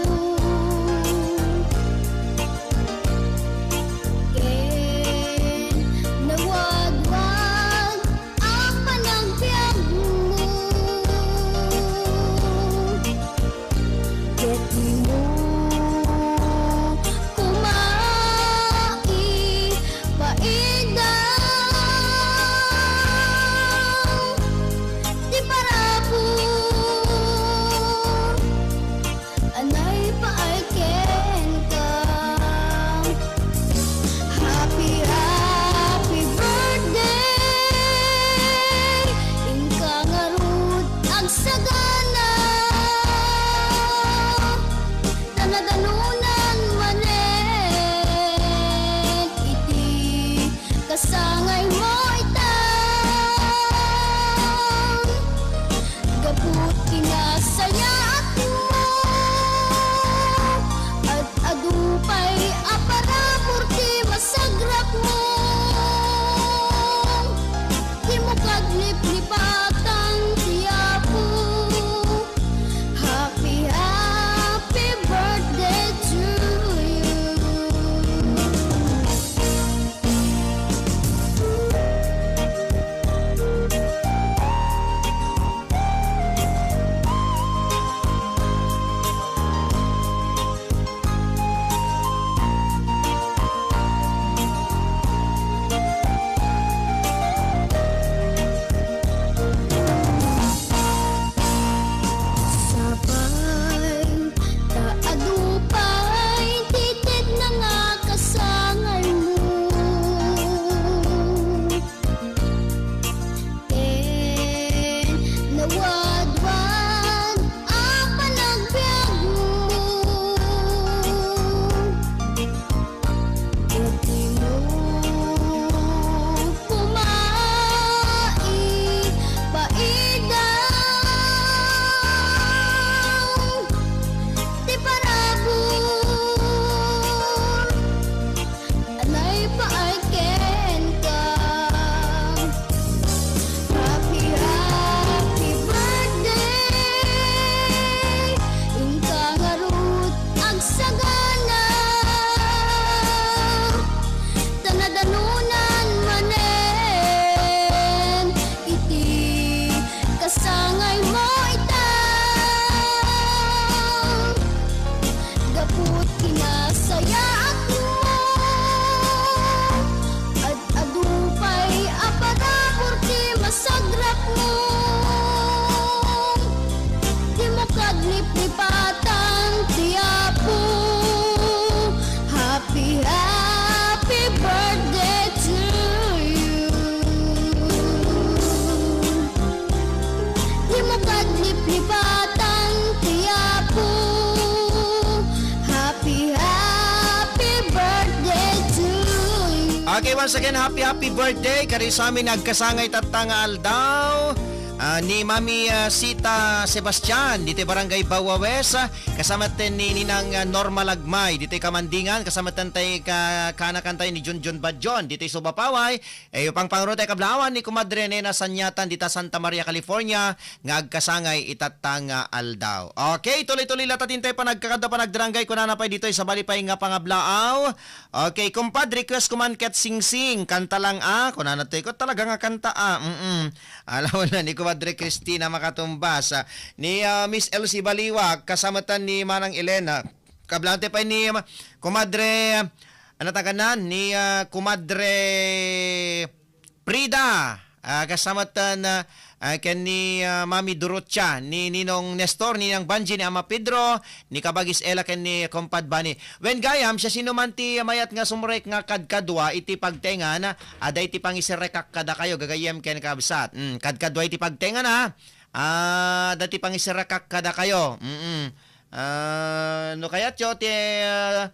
Okay, once again, happy, happy birthday kadi sa amin nga agkasangay tatta nga aldaw. Ah, ni Mami, ah, Sita Sebastian, ditoy Barangay Bawawes, ah, kasama ten ni Ninang, ah, Norma Lagmay, ditoy Kamandingan, kasama ten tay ka-, kaanakan tayo ni Junjun Badjon, ditoy Suba Paway, eh, pangpangro tayo kablaawan ni Kumadre Nena Sanyatan, dita Santa Maria, California, nga agkasangay itatta nga aldaw. Okay, tuloy-tuloy latta ti intay panagkakadda panagdarangay, kunana pay ditoy, sabali pay nga pangablaaw. Okay, kumpadre, request ko man ket Singsing, kanta lang, ah. Kunana toy ko, talaga nga kanta, ah. Mm-mm. Alam na ni Kumadre Christina Makatumbas, ah, ni, ah, Miss Elsie Baliwag, kasamatan ni Manang Elena. Kablante pay ni, ah, Kumadre, ano ta kanan? Ni, ah, Kumadre Prida, ah, kasamatan, ah, ah, ken ni, ah, Mami Dorotia, ni Ninong Nestor, ni Ninang Banji, ni Ama Pedro, ni Kabagis Ella, ken ni Kompad Bani. Wen gayam, siasinoman ti mayat nga sumrek nga kadkadua iti pagtengan, adda iti pangiserrekak kadakayo, gagayyem ken kabsat. Mm, kadkadua iti pagtengan, ha? Ah, adda iti pangiserrekak kadakayo. Mm-mm. Ah, no kayatyo ti, ah,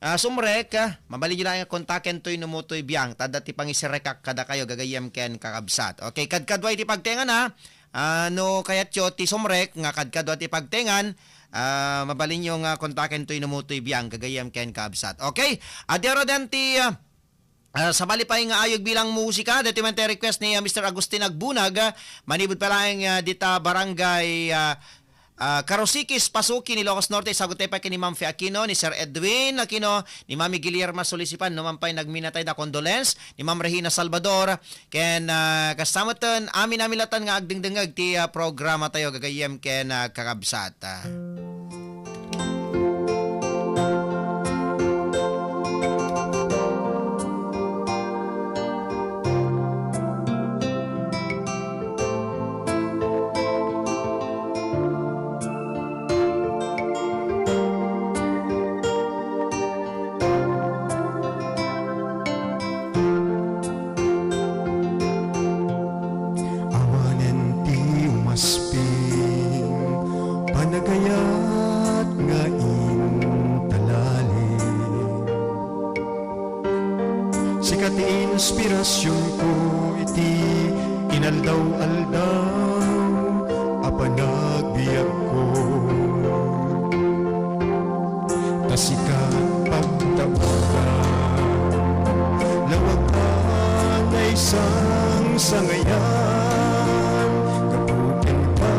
ah, sumrek, ah, mabalinyo laeng nga kontaken toy no mutoy biang, ta adda ti pangiserrekak kadakayo, gagayyem ken kakabsat. Okay, kadkadua iti pagtengan, ha? Ah, no kayatyo ti sumrek nga kadkadua ti pagtengan, ah, mabalinyo nga kontaken toy no mutoy biang, gagayyem ken kakabsat. Okay, adda raden ti, ah, ah, sabali pay nga ayog bilang musika, daytoy man ti request ni, ah, Mister Agustin Agbunag, ah, manipud pay laeng, ah, dita barangay, ah, ah, Carusiquis, Pasuki, Ilocos Norte, isagut tayo pay ken ni Ma'am Fe Aquino, ni Sir Edwin Aquino, ni Mami Guillerma Solisipan, no man pay nagminatay da condolence, ni Ma'am Regina Salvador, ken, ah, kasamatan, amin-amin latta nga agdengdengngeg ti, ah, programa tayo, gagayyem ken, ah, kakabsat. Ah. Awanen ti umasping, panagayat nga intalalim. Sika ti inspirasionko iti inaldaw-aldaw a panagbiagko. Ta sika pagtaoda, lawag a naisangsangayan, gapu kenka,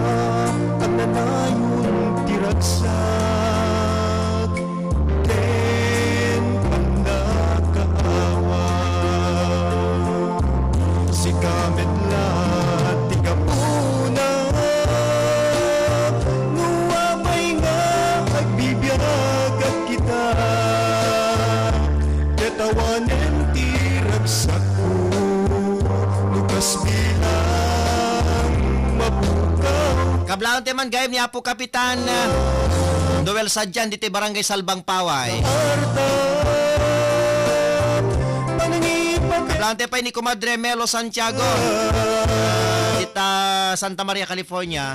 agnanayon ti ragsak, ken pannakaawa. Sika met la ti gapuna, no apay nga agbibiag ita, ket awanen ti ragsakko, no kas bilang mapukaw. Kablaon ti man gayam ni Apo Kapitan, ah, Noel Sadian, ditoy Barangay Salbang Paway. Kablante pay ni Kumadre Melo Santiago, dita Santa Maria, California.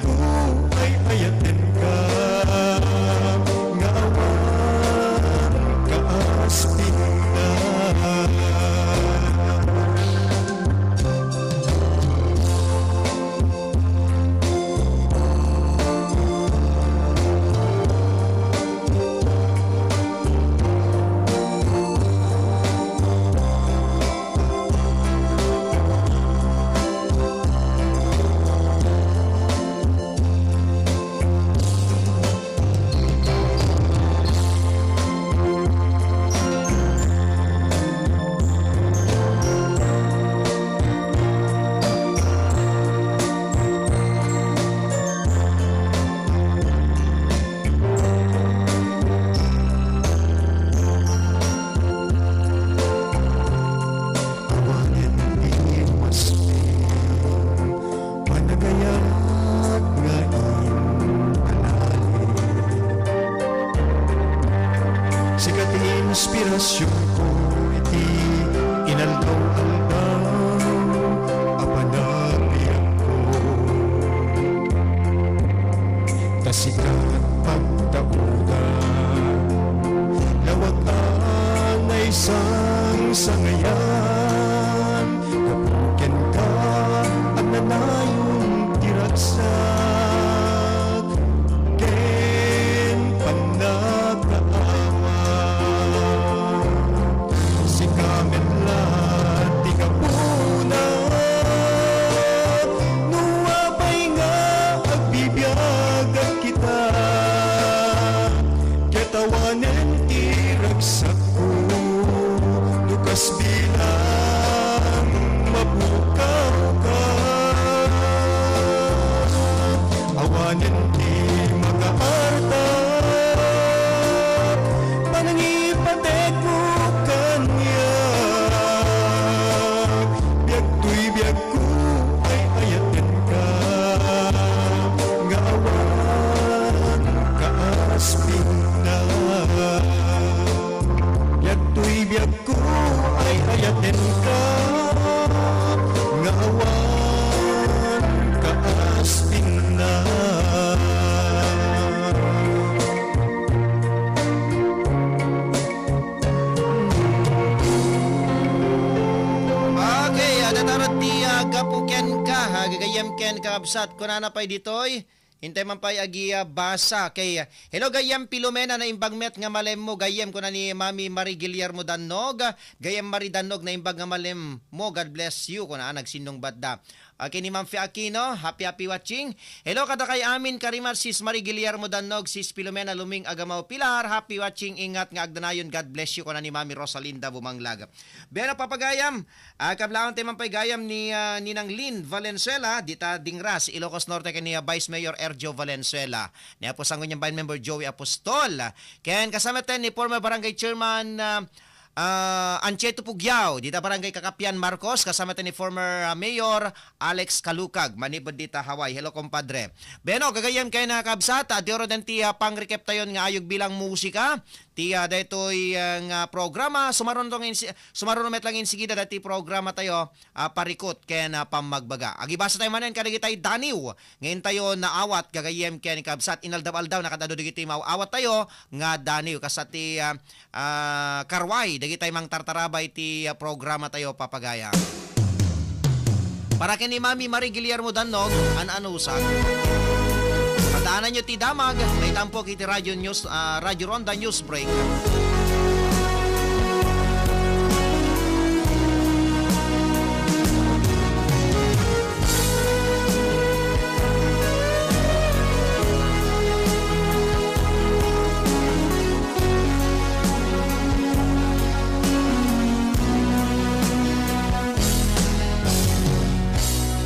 Awanen ti umasping, panagayat nga intalalim. Sika ti inspirasionko iti inaldaw-aldaw a panagbiagko. Ta sika pagtaoda, lawag a naisang Sangayan, gapu kenka, agnanayon ti ragsak, ken pannakaawat. Sika met la ti gapuna, no apay nga agbibiag agkita, ket awanen ti ragsakko, no kas bilang mapukawka. Awanen ti makaartak, panangipatekmo kaniak. Biag toy biagko, ay-ayatenka, nga awan kaaspingna. Biag toy biag ko, ay-ayatenka, nga awan kaaspingna. Okay, adda ta rod ti, ah, gapu kenka, ah, gagayyem ken kakabsat. Kunana pay ditoy, intay man pay agi, ah, basa. Kay, hello, gayyem Filomena, naimbag met nga malemmo, gayyem, kuna ni Mami Marie Guillermo Dannog, gayyem Marie Dannog, naimbag nga malemmo, God bless you, kuna, ah, nagsinnungbatda. Okay, ni Ma'am Fe Aquino, happy, happy watching. Hello, kadakay amin, karimat, Sis Marie Guillermo Dannog, Sis Filomena Luming Agamaw Pilar, happy watching, ingat nga agdanayon, God bless you, kuna ni Mami Rosalinda Bumanglag. Beno, papagayam, ah, kablaantayo man pay gayam ni, ah, Ninang Lynn Valenzuela, dita Dingras, Ilocos Norte, ken ni, ah, Vice Mayor Erjo Valenzuela, ni Apo Sangguniang Bayan Member Joey Apostol, ken kasama ten ni former Barangay Chairman, ah, ah, Anchieto Pugyao, dita Barangay Kakapian Marcos, kasama ten ni former, ah, Mayor Alex Callucag, manipud dita Hawaii. Hello, kumpadre. Beno, gagayyem ken kakabsat, ah, adda rod ti, ah, pangrekep tayon nga ayog bilang musika. Ti, ah, daytoy, ah, nga programa, sumaruno tong insi-, sumaruno met lang insigida daytoy programa tayo, ah, Parikut ken, ah, Pammagbaga. Agibasa tayo manen kadagitay daniw nga intayo naawat, gagayyem ken kabsat, inaldaw-aldaw, nakadado dagiti maaw-awat tayo nga daniw, kasta ti, ah, ah, karway, dagitay mangtartarabay ti, ah, programa tayo, papagayam. Para ken ni Mami Marie Guillermo Dannog, an-anusan. Padaananyo ti damag, maitampok iti Radio News, ah, Radio Ronda News Break.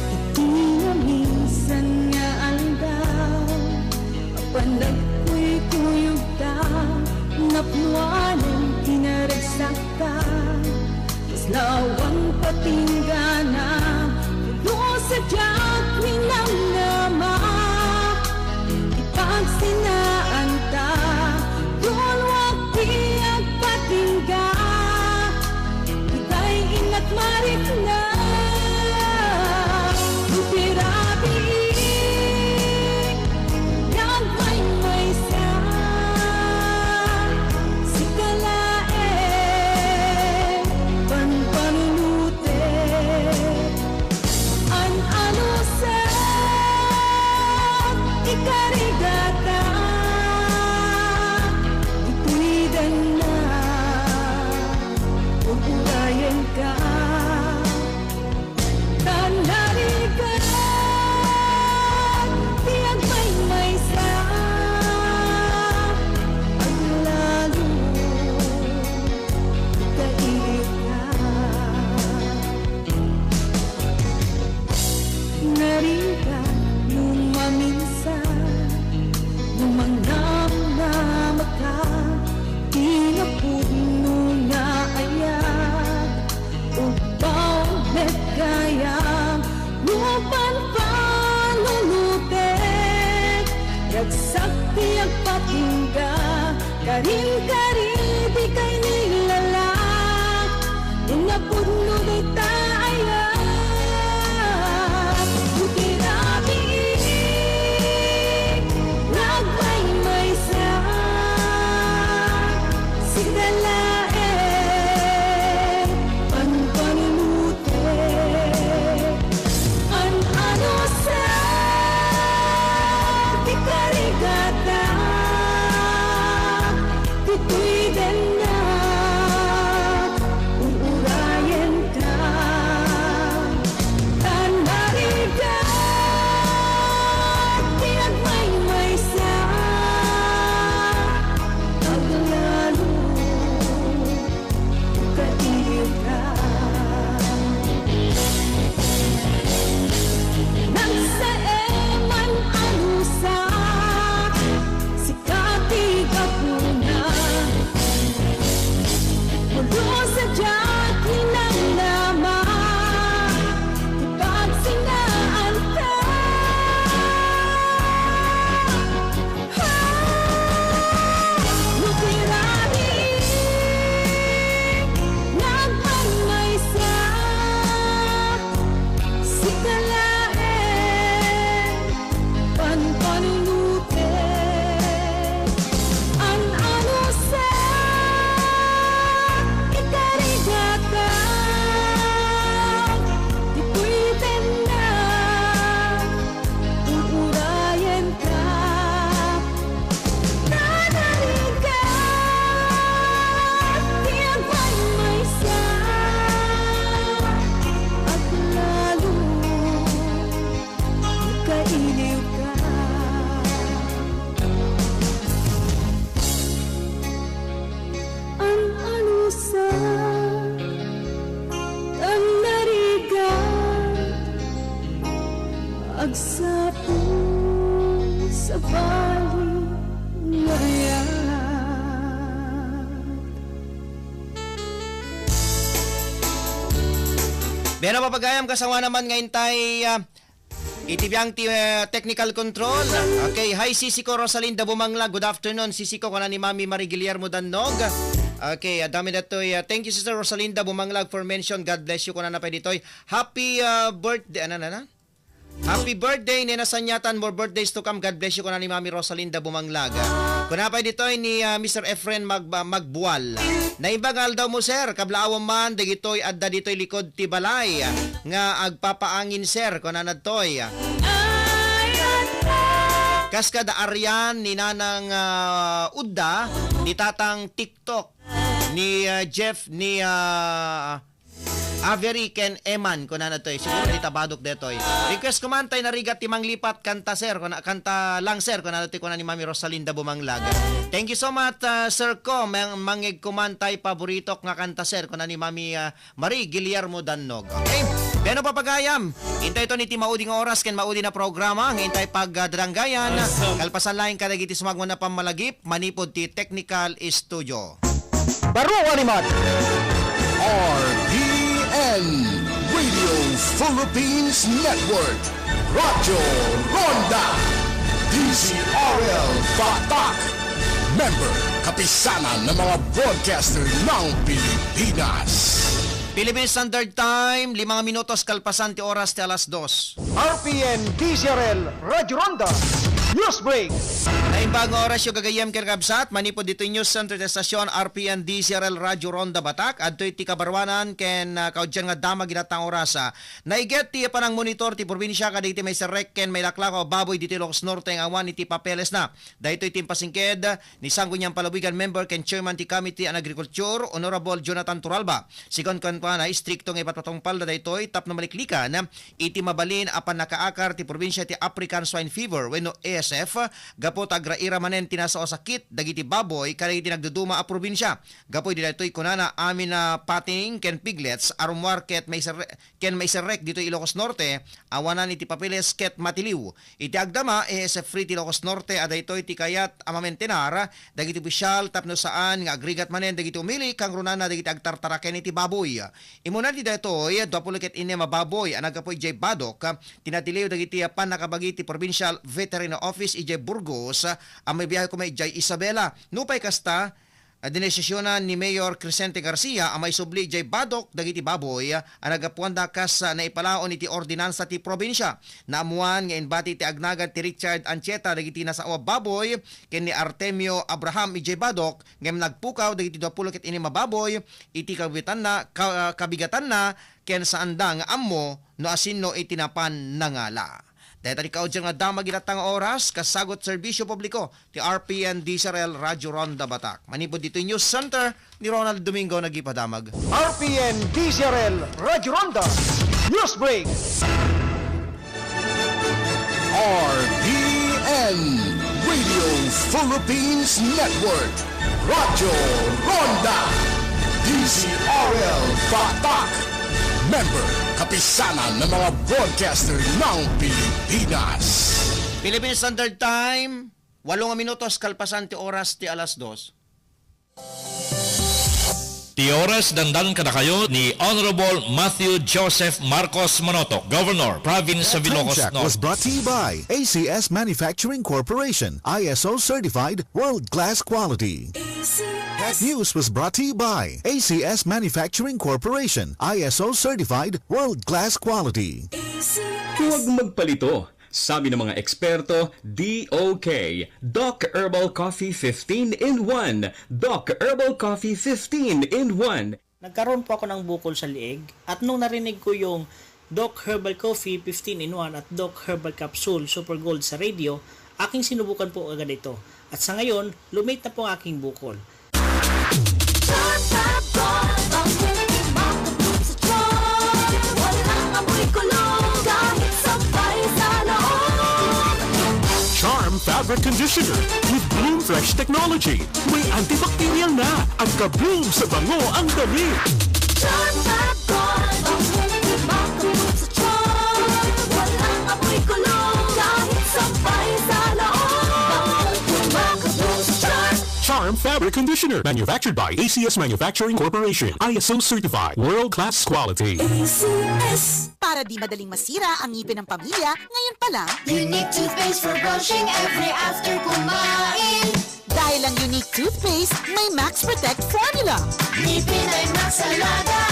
Iti naminsan nga aldaw, apan nagkuykuyogta, napnoan ti naragsakta. Kas laeng patinggana, no sadiak minamnama, ipagsinaanta, dunwak ti agpatingga. Itay innak marikna, no ti rabii, nagmaymaysa, sika laeng panpanunotek. An-ano Sa puso, sa bali nga ayat. Beno, papagayam, kasango naman nga intay, ah, iti biang ti, ah, technical control. Okay, hi, sisi ko, Rosalinda Bumangla. Good afternoon, sisi ko, kuna ni Mami Marie Guillermo Dannog. Okay, adda mi ditoy, ah, thank you, Sister Rosalinda Bumangla, for mention. God bless you, kunana pay ditoy. Happy, ah, birthday, ano, ano, ano? Happy birthday, Nena Sanyatan. More birthdays to come. God bless you, kuna ni Mami Rosalinda Bumanglag. Kuna pay ditoy ni, ah, Mister Efren Mag-, Magbual. Naimbag nga aldawmo, sir. Kablaawem man dagitoy adda ditoy likod ti balay nga agpapaangin, sir. Kunana ditoy. Kas kada arian ni Nanang, ah, Udda, ni Tatang TikTok, ni, ah, Jeff, ni, ah, Avery ken Eman, kunana toy. Siguro ni Tabadok detoy. Request ko man tay narigat ti Manglipat, kanta, sir, kuna, kanta lang, sir, kunana toy, kuna ni Mami Rosalinda Bumanglag. Thank you so much, ah, Sir Ko. Mang-, mangeg ko man tay paboritok nga kanta, sir, kuna ni Mami, ah, Marie Guillermo Dannog. Okay? Beno, papagayam. Intay to ni ti maudi nga oras ken maudi na programa nga intay pagdadanggayan. Kalpasan laeng kadagiti sumagmamano a pammalagip manipud ti technical studio. Baro a limat. R P N, Radio Philippines Network, Radyo Ronda, D Z R L Batak, member, Kapisanan ng mga Broadcaster ng Pilipinas. Philippine Standard Time, lima nga minutos kalpasan ti oras ti alas dos. R P N D Z R L Radyo Ronda News Break. Naimbag nga oras, gagayyem ken kabsat, manipud ditoy News Center ti estasyon R P N D Z R L Radyo Ronda Batak, adtoy ti kabaruanan ken, ah, kaudian nga damag iti natang oras, ah. Naiget ti panangmonitor ti probinsia kadagiti maiserrek ken mailaklakaw a baboy ditoy Ilocos Norte nga awan iti papelesna. Daytoy ti impasingked ni Sangguniang Palabuigan member ken chairman ti Committee on Agriculture, Honorable Jonathan Toralba. Sigun kenkuana, istrikto nga ipatpatungpalda daytoy tapno maliklikan iti mabalin a pannakaakar ti probinsia ti African Swine Fever wenno A S F, gapu ta agraira manen ti nasao a sakit dagiti baboy kadagiti nagduduma a probinsia. Gapu iti daytoy, kunana, amin a fattening ken piglets a rummuar ket maiserre-, ken maiserrek ditoy Ilocos Norte, awanan iti papeles ket matiliw. Iti agdama, A S F free ti Ilocos Norte a daytoy ti kayat a mamentenar dagiti opisyal tapno saan nga agrigat manen dagiti umili kangrunana dagiti agtartaraken iti baboy. Immuna iti daytoy, duapulo ket innem a baboy a naggapu idiay Badoc ti natiliw dagiti pannakabagi ti Provincial Veterinary Office idiay Burgos a maibiyahe koma idiay Isabela. Nupay kasta, a dinesisyonan ni Mayor Crescente Garcia a maisubli idiay Badoc dagiti baboy a naggapuanda kas naipalaon iti ordinansa ti probinsia. Naammuan nga imbati ti agnagan ti Richard Anchieta dagiti nasao a baboy ken ni Artemio Abraham idiay Badoc ngem nagpukaw dagiti duapulo ket innem a baboy iti kabitanna, ka-, kabigatanna ken saanda nga ammo no asinno iti napan nangala. Dayta ti kaudian nga damag iti natang oras, kasagut serbisyo publiko ti R P N D Z R L Radyo Ronda Batak. Manipud ditoy News Center ni Ronald Domingo nagipadamag. R P N D Z R L Radyo Ronda News Break. R P N, Radio Philippines Network, Radyo Ronda, D Z R L Batak, member, Kapisanan ng mga Broadcaster ng Pilipinas. Philippine Standard Time, walo nga minutos kalpasan ti oras ti alas dos. Ti oras dandan kadakayo ni Honorable Matthew Joseph Marcos Monoto, Governor, Province of Ilocos Norte. That time check was brought to you by A C S Manufacturing Corporation, I S O certified, world-class quality. A C S. That news was brought to you by A C S Manufacturing Corporation, I S O certified, world-class quality. A C S. Huwag magpalito. Sabi ng mga eksperto, D O K, Doc Herbal Coffee fifteen in one. Doc Herbal Coffee fifteen in one. Nagkaroon po ako ng bukol sa liig at nung narinig ko yung Doc Herbal Coffee fifteen in one at Doc Herbal Capsule Super Gold sa radio, aking sinubukan po agad ito. At sa ngayon, lumit na po ang aking bukol. Charm Fab Gold, ang makabloom sa charm. Walang amoy kulog, kahit sabay sa loob. Charm Fabric Conditioner with Bloom Fresh Technology. May antibacterial na at ka-bloom sa bango ang damit. Charm Fab Gold, ang makabloom sa charm. Walang amoy kulog, Air conditioner, manufactured by A C S Manufacturing Corporation, I S O certified, world-class quality. A C S. Para di madaling masira ang ngipin ng pamilya, ngayon pa lang. Unique toothpaste for brushing every after kumain. Dahil ang Unique toothpaste may Max Protect formula. Ngipin ay Max Alaga,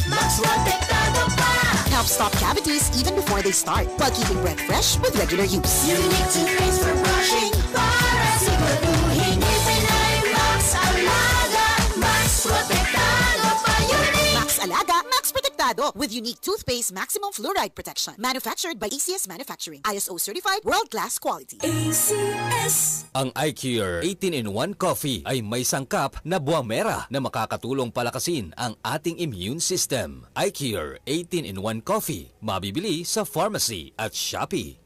Max Protektado pa. Helps stop cavities even before they start, while keeping breath fresh with regular use. Unique toothpaste for brushing para siguraduhin ngipin ay Max Alaga, Max Protektado pa. Unique! Max Alaga, Max Protektado with Unique toothpaste maximum fluoride protection. Manufactured by A C S Manufacturing. I S O certified, world-class quality. A C S. Ang iCure eighteen-in-one Coffee ay may sangkap na buwamera na makakatulong palakasin ang ating immune system. iCure eighteen-in-one Coffee, mabibili sa pharmacy at Shopee.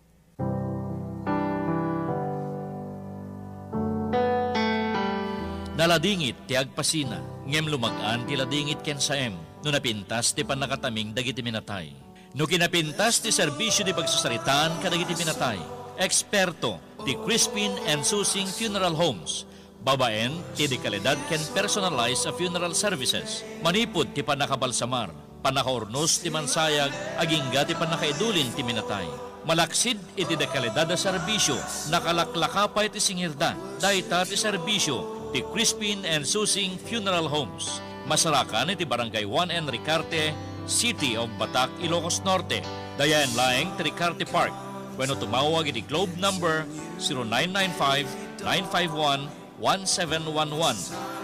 Naladingit ti agpasina, ngem lumag-an ti ladingit ken saem no napintas ti pannakataming dagiti minatay. No kinapintas ti serbisio ti pagsasaritaan kadagiti minatay, eksperto ti Crispin and Susing Funeral Homes, babaen ti dekalidad ken personalized a funeral services, manipud ti pannakabalsamar, pannakaurnos ti mansayag, agingga ti pannakaidulin ti minatay. Malaksid iti dekalidad a serbisio, nakalaklaka pay ti singirda. Dayta ti serbisio ti Crispin and Susing Funeral Homes. Masarakan iti Barangay one N Ricarte, City of Batac, Ilocos Norte. Dayaen laeng ti Ricarte Park. Wenno tumawag iti Globe number zero nine nine five, nine five one, one seven one one,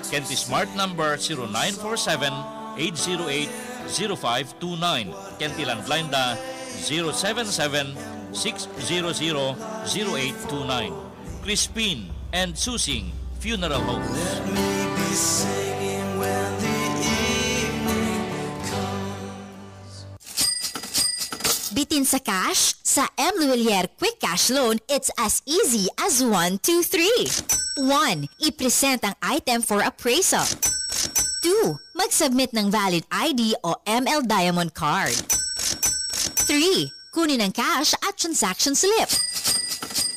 ken ti Smart number zero nine four seven, eight zero eight, zero five two nine, ken ti landline da zero seven seven, six zero zero, zero eight two nine. Crispin and Susing Funeral Homes. Let me be singing when the evening comes. Bitin sa cash? Sa M Lhuillier Quick Cash Loan, it's as easy as one, two, three. One, i-present ang item for appraisal. Two, mag-submit ng valid I D o M L Diamond Card. Three, kunin ang cash at transaction slip.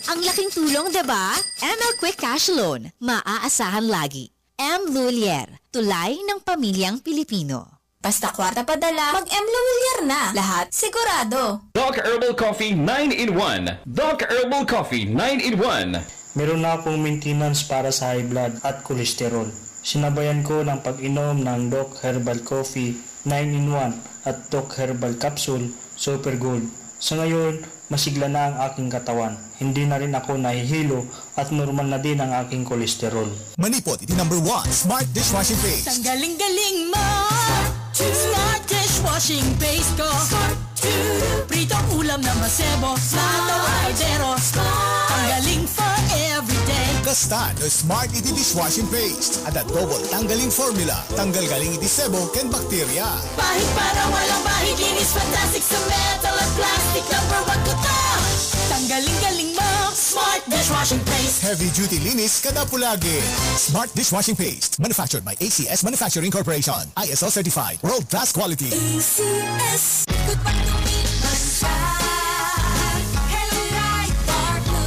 Ang laking tulong, di ba? M L Quick Cash Loan, maaasahan lagi. M Lhuillier, tulay ng pamilyang Pilipino. Basta kwarta padala, mag-M Lhuillier na. Lahat sigurado. Doc Herbal Coffee nine in one. Doc Herbal Coffee nine in one. Meron na akong maintenance para sa high blood at cholesterol. Sinabayan ko ng pag-inom ng Doc Herbal Coffee nine in one at Doc Herbal Capsule Super Gold. Sa ngayon, masigla na ang aking katawan. Hindi na rin ako nahihilo at normal na din ang aking kolesterol. Manipod iti number one, Smart Dishwashing Paste. Tanggaling-galing mo. Smart dishwashing paste ko. Pritong ulam na masebo. Matawa kaldero. Tanggaling for everyday. Kasta no Smart iti dishwashing paste. Adda double tanggaling formula. Tanggal galing iti sebo ken bakterya. Bahid para walang bahid, linis fantastic sa metal at plastic. Number one ko to. Tanggaling-galing mo, Smart Dishwashing Paste. Heavy duty linis kada pulagi. Smart Dishwashing Paste. Manufactured by A C S Manufacturing Corporation. I S O certified. World class quality. A C S. Goodbye to me, Mancha. Hello, right, Barbu.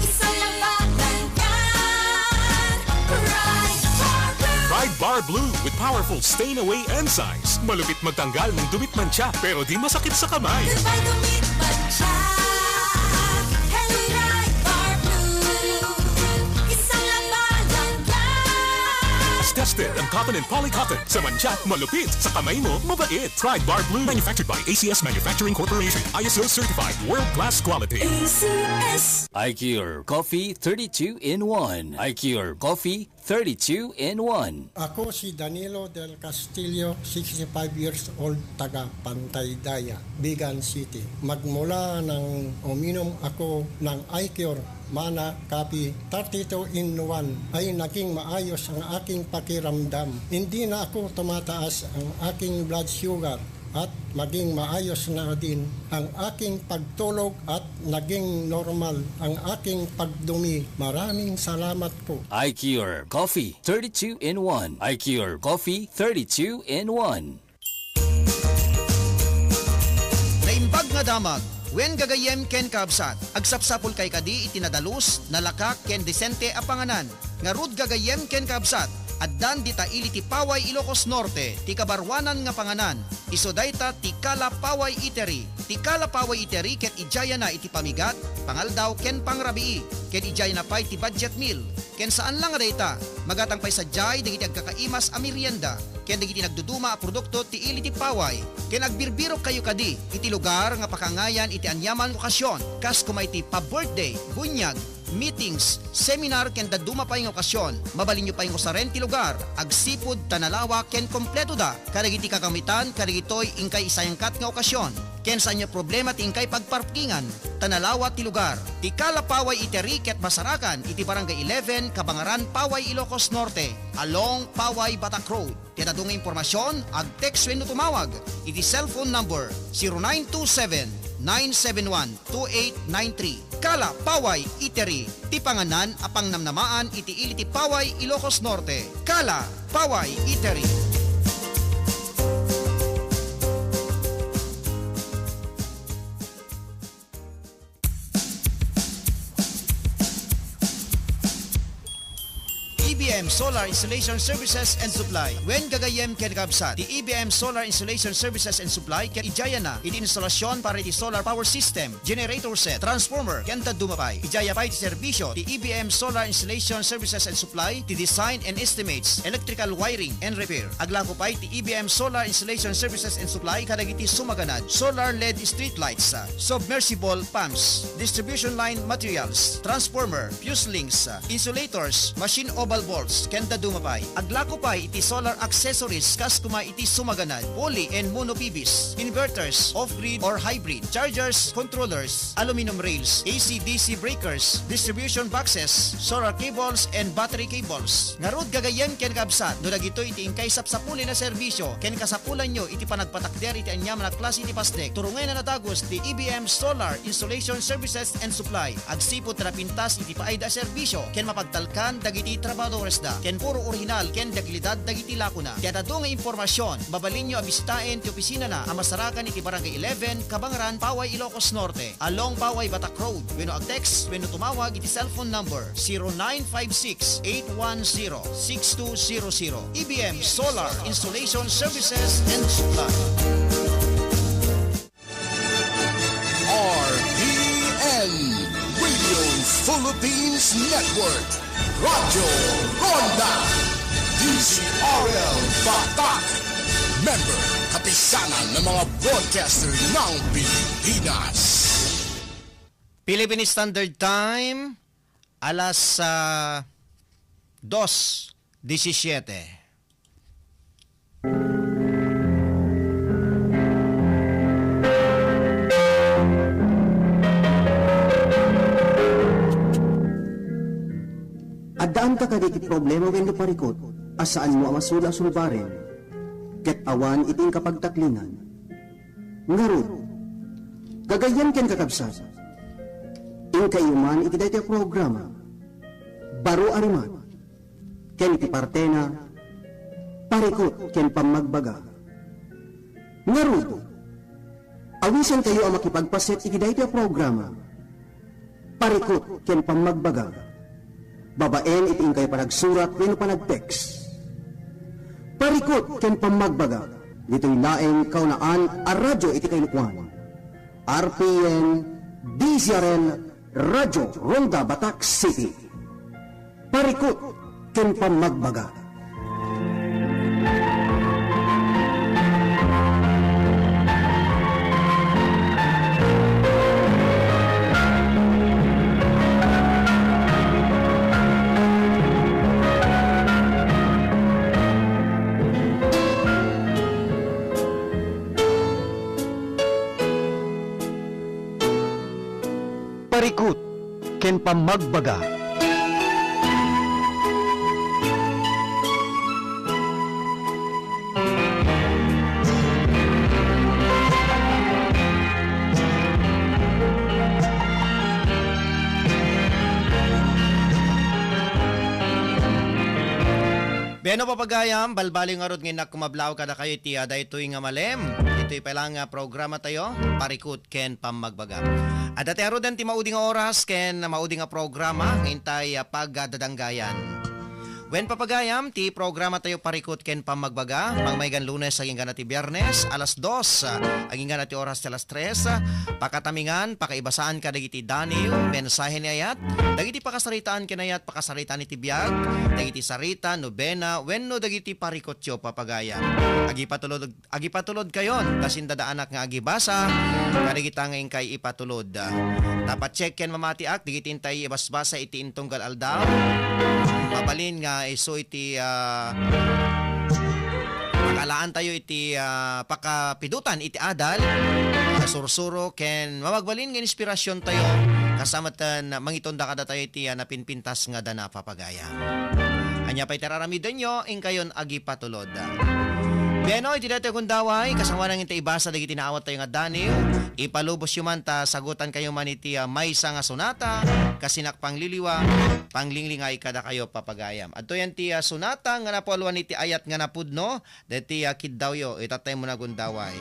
Isang labanan yan. Pride Barbu. Pride Bar Blue with powerful stain away enzymes. Malupit magtanggal ng dumi't mantsa, pero di masakit sa kamay. Goodbye dumi't mantsa. Hello, right, Barbu. Isang labanan yan. Tested ang cotton and poly cotton. Sa mantsa, malupit. Sa kamay mo, mabait. Pride Bar Blue. Manufactured by A C S Manufacturing Corporation. I S O certified. World class quality. A C S. iCure Coffee thirty-two in one. iCure Coffee thirty-two in one. Ako si Danilo del Castillo, sixty-five years old, taga Pantay Daya, Vigan City. Magmula nang uminom ako ng iCure Mana Coffee thirty-two in one ay naging maayos ang aking pakiramdam. Hindi na ako tumataas ang aking blood sugar at maging maayos na din ang aking pagtulog at naging normal ang aking pagdumi. Maraming salamat po. iCure Coffee thirty-two in one. iCure Coffee thirty-two in one. Naimbag nga damag, wen gagayyem ken kaabsat, agsapsapulkay kadi iti nadalus, nalaka, ken disente a panganan. Ngarud, gagayyem ken kakabsat, addan dita ili ti Paway, Ilocos Norte, ti kabaruanan nga panganan, isu dayta ti Kala Paway Eatery. Ti Kala Paway Eatery ket idiayana iti pamigat, pangaldaw, ken pangrabii, ken idiayana pay ti budget meal. Ken saan la nga dayta, magatang pay sadiay dagiti agkakaimas a merienda, ken dagiti nagduduma a produkto ti ili ti paway. Ken agbirbirokkayo kadi iti lugar nga pakaangayan iti aniaman nga okasyon, kas koma iti pa-birthday, bunyag, meetings, seminar, ken dadduma pay nga okasyon. Mabalinyo pay nga usaren ti lugar, agsipud ta nalawa ken kompleto da kadagiti kakamitan kadagitoy inkay isayangkat nga okasyon. Ken saanyo problema ti inkay pagparkingan, ta nalawa ti lugar. Ti Kala Paway Eatery ket masarakan iti Barangay eleven, Kabangaran, Paway, Ilocos Norte, along Paway, Batak Road. Ti adu nga impormasyon, ag-text wenno tumawag iti cellphone number zero nine two seven, nine seven one, two eight nine three. Kala Paway Eatery, ti panganan a pangnamnamaan iti ili ti Paway, Ilocos Norte. Kala Paway Eatery. E B M Solar Installation Services and Supply. Wen gagayyem ken kakabsat, ti E B M Solar Installation Services and Supply ket idiayana iti instalasyon para iti solar power system, generator set, transformer, ken dadduma pay. Idiay pay ti serbisyo ti E B M Solar Installation Services and Supply, ti design and estimates, electrical wiring and repair. Aglako pay ti E B M Solar Installation Services and Supply kadagiti sumaganad, solar L E D street lights, submersible pumps, distribution line materials, transformer, fuse links, insulators, machine oval bolts, ken dadduma pay. Aglako pay iti solar accessories kas koma iti sumaganad, poly and mono P Vs, inverters, off-grid or hybrid, chargers, controllers, aluminum rails, A C D C breakers, distribution boxes, solar cables, and battery cables. Ngarud, gagayyem ken kakabsat, no dagitoy iti inkay sapsapulen a serbisyo ken kasapulanyo iti panagpatakder iti aniaman a klase ti pasdek, turongayna a dagus ti E B M Solar Installation Services and Supply. Agsipud ta napintas iti paayda a serbisyo ken mapagtalkan dagiti trabahadoresda ken puro orihinal ken dekalidad dagiti lakona. Ti adu nga impormasyon, mabalinyo a bisitaen ti opisinana a masarakan iti Barangay eleven, Kabangaran, Paway, Ilocos Norte, along Paway, Batak Road, wenno ag-text wenno tumawag iti cellphone number zero nine five six, eight one zero, six two zero zero. E B M Solar Installation Services and Supply. R P N, Radio Philippines Network, Radyo Ronda, D Z R L Batak, member, Kapisanan ng mga Broadcaster ng Pilipinas. Philippine Standard Time, alas, ah, dos disisiete. Addaanka kadi iti problema wenno parikut a saanmo a masula a sulbaren, ket awan iti inkapagtaklingan? Ngarud, gagayyem ken kakabsat, inkayyo man iti daytoy a programa, Baro a Rimat, ken iti partena, Parikut ken Pammagbaga. Ngarud, awisantayo a makipagpaset iti daytoy a programa, Parikut ken Pammagbaga, babaen iti inkay panagsurat wenno panag-text. Parikut ken Pammagbaga, ditoy laeng kaunaan a radyo iti kailukoan. R P N, D Z R L, Radyo Ronda, Batak City. Parikut ken Pammagbaga. Parikut ken Pammagbaga. Wen no, papagayam, balbaliw ngarud nga innak kumablaw kadakayo iti, ah, daytoy nga malem. Ditoy pay lang nga programa tayo, Parikut ken Pammagbaga. Adda ti aruden ti maudi nga oras ken maudi nga programa nga intay, ah, pagdadanggayan. Wen, papagayam, ti programa tayo Parikut ken Pammagbaga, mangmaygan Lunes agingga na ti Biyernes, alas dos, ah, agingga na ti oras ti alas tres, ah, pakatamingan, pakaibasaan kadagiti daniw, mensahe ni ayat, dagiti pakasaritaan ken ayat, pakasaritaan iti biag, dagiti sarita, nobena, wenno dagiti parikutyo, papagayam. Agipatulod Agipatulodkayon ta sindadaanak nga agibasa kadagita nga inkay ipatulod. Ta patsekko ken mamatiak dagiti intay ibasbasa iti intunggal aldaw. Mabalin nga isu iti, ah, pakaalaantayo iti, ah, pakapidutan iti adal, ah, sursuro ken mamagbalin nga inspirasiontayo, kas a met, ah, mangitonda kadatayo iti, ah, napinpintas nga dana, papagayam. Ania pay ti ar-aramidenyo, inkayon agipatulod. Wen, iti daytoy gundaway, kasangoanan nga intay ibasa dagiti naawattayo nga daniw, ipalubosyo man ta sagutankayo man iti, ah, maysa nga sonata, kas sinak pangliliwa, panglinglingay kadakayo, papagayam. Adtoy ti, ah, sonata nga napualuan iti ayat nga napudno, daytoy, ah, kiddawyo, itattaymo na gundaway.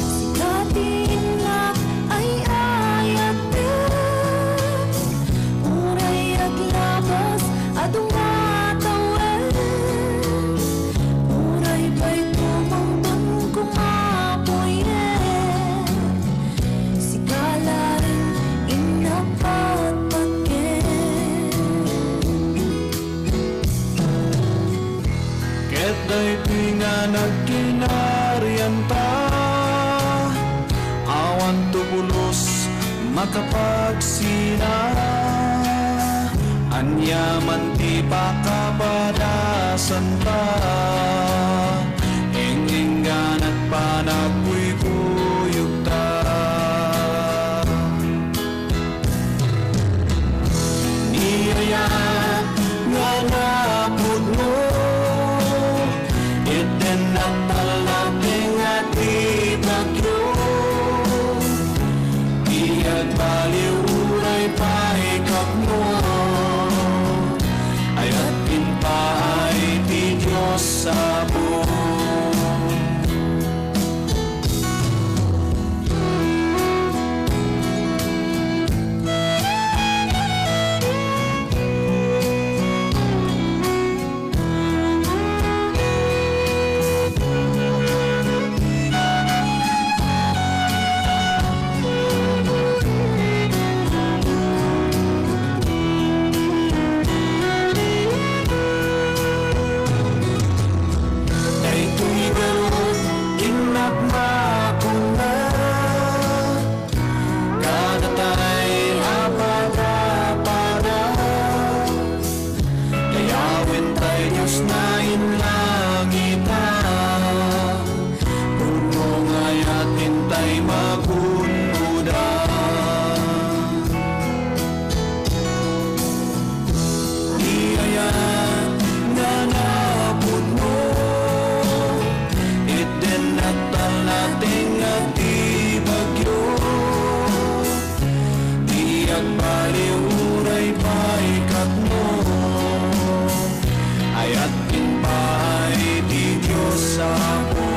Sika ti innak ay ayatek, uray aglabas, adu nga tawen. Uray pay tumangton kumapuyen, sika laeng innak patpatgen. Ket daytoy nga nagkinarianta, awan to pulos makapagsina. Ania man ti pakapadasanta, eng-engganat panagkuykuyogta. Ni ayat nga napudno, iti natalna ti nga ti bagyo. Ti agbaliw uray pay kapno, ayat ken paay ti Dios Apo. Daytoy ngarud, innak makunna, kadatay a pagapana, dayawentayo Dios nga inlangita, pudno nga ayat intay magungoda. Ti ayat nga napudno, iti natalna ti nga ti bagyo. Ti agbaliw uray pay kapno, ayat ken paay ti Dios Apo.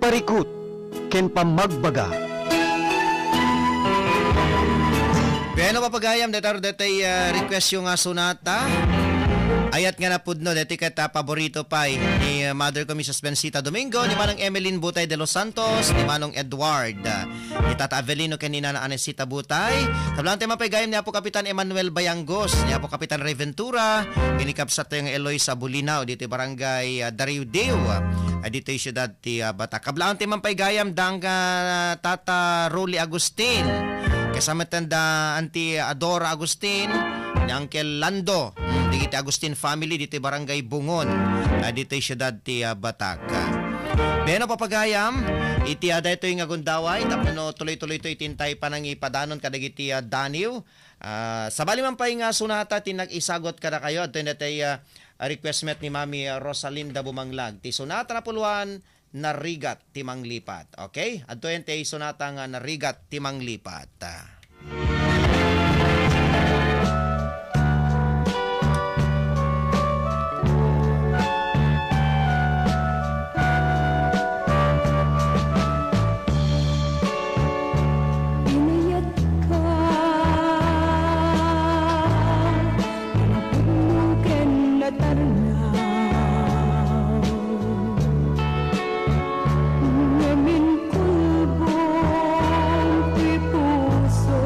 Rikut ken pammagbaga. Bueno, papagayam, deta, detay, ah, request yung, ah, sonata. Ayat nga napudno, deti ket, ah, paborito pay ni, ah, mother ko, Missus Bensita Domingo, ni Manong Emeline Butay de los Santos, ni Manong Edward, ah, ni Tata Avelino ken ni Nana Anesita Butay. Kablaantayo man pay gayam ni Apo Kapitan Emmanuel Bayangos, ni Apo Kapitan Ray Ventura, ken ni kabsat tayo nga Eloisa Bulinaw, dito barangay, ah, Dariudiw, ah, dito yung syudad ti, ah, Batak. Kablaantayo man pay gayam dang, ah, Tata Rolly Agustin. Kasama tanda Auntie Adora Agustin, ni Uncle Lando, mm, digiti Agustin family dito barangay Bungon, ah, dito syudad ti, ah, Batak. Bueno, papagayam, iti, ah, daytoy nga gundaway, tapno tuloy-tuloy to iti intay panangipadanon kadagiti, ah, daniw. Ah, sabali man pay nga sonata ti nag-isagot kadakayo, adtoy natay, ah, request met ni Mami Rosalinda Bumanglag. Ti sonata napuluan, Narigat ti Manglipat. Okay? Adtoy ti sonata nga Narigat ti Manglipat. Inayatka, napudno ken natarnaw. Ngem inkulbong ti puso.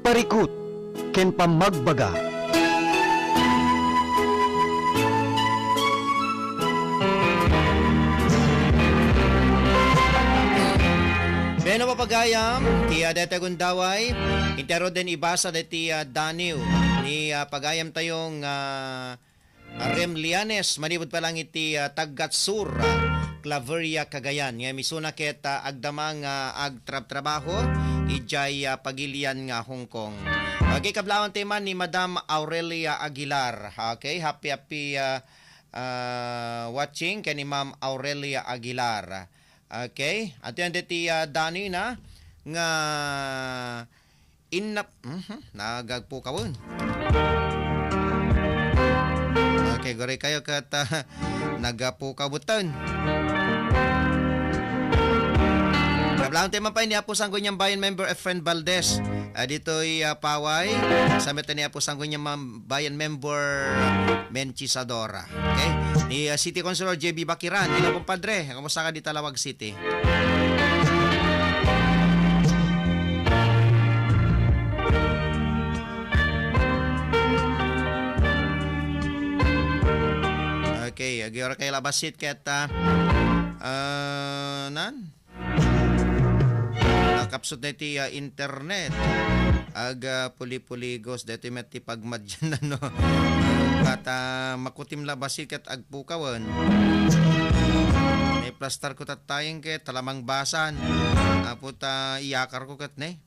Parikut ken pammagbaga. Bueno, papagayam, ti, ah, dayta gundaway, intero den ibasa deti, ah, Daniw, ni, ah, pagayam tayong, ah, Rem Lianes, manipud pa lang iti, ah, Taggat Sur, ah, Claveria, Cagayan. Nga misuna ket, ah, agdama nga agtrabtrabaho idiay, ah, pagilian nga Hong Kong. Okay, kablawan ti man ni Madam Aurelia Aguilar. Okay, happy, happy, ah, ah, watching kay ni Ma'am Aurelia Aguilar. Okay, ato yan deti, ah, Dani na nga Innap, mhm, nagagpukawen. Okay, guri kayo ket, ah, nagapukaweten. Kablaang tayo man pay ni Apo Sangguniang Bayan member Efren Valdez. Ah, ditoy, ah, Paway. Sa meta ni Apo Sangguniang Mam-, Bayan member Menchi Sadora. Okay? Ni, ah, City Councilor J B Bakiran. Hello, kumpadre. Kumusta ka di Talawag City? Okay, agyora kay labasit ket, ah, ah, nan? Nakapsut na iti, ah, internet. Aga puli-puligos, daytoy met ti pagmadian, ano? Ket, ah, makutim labasit ket agpukawen. Naiplastar ko tattayeng ket talamang basan. Apo ta iyakar ko ket ne.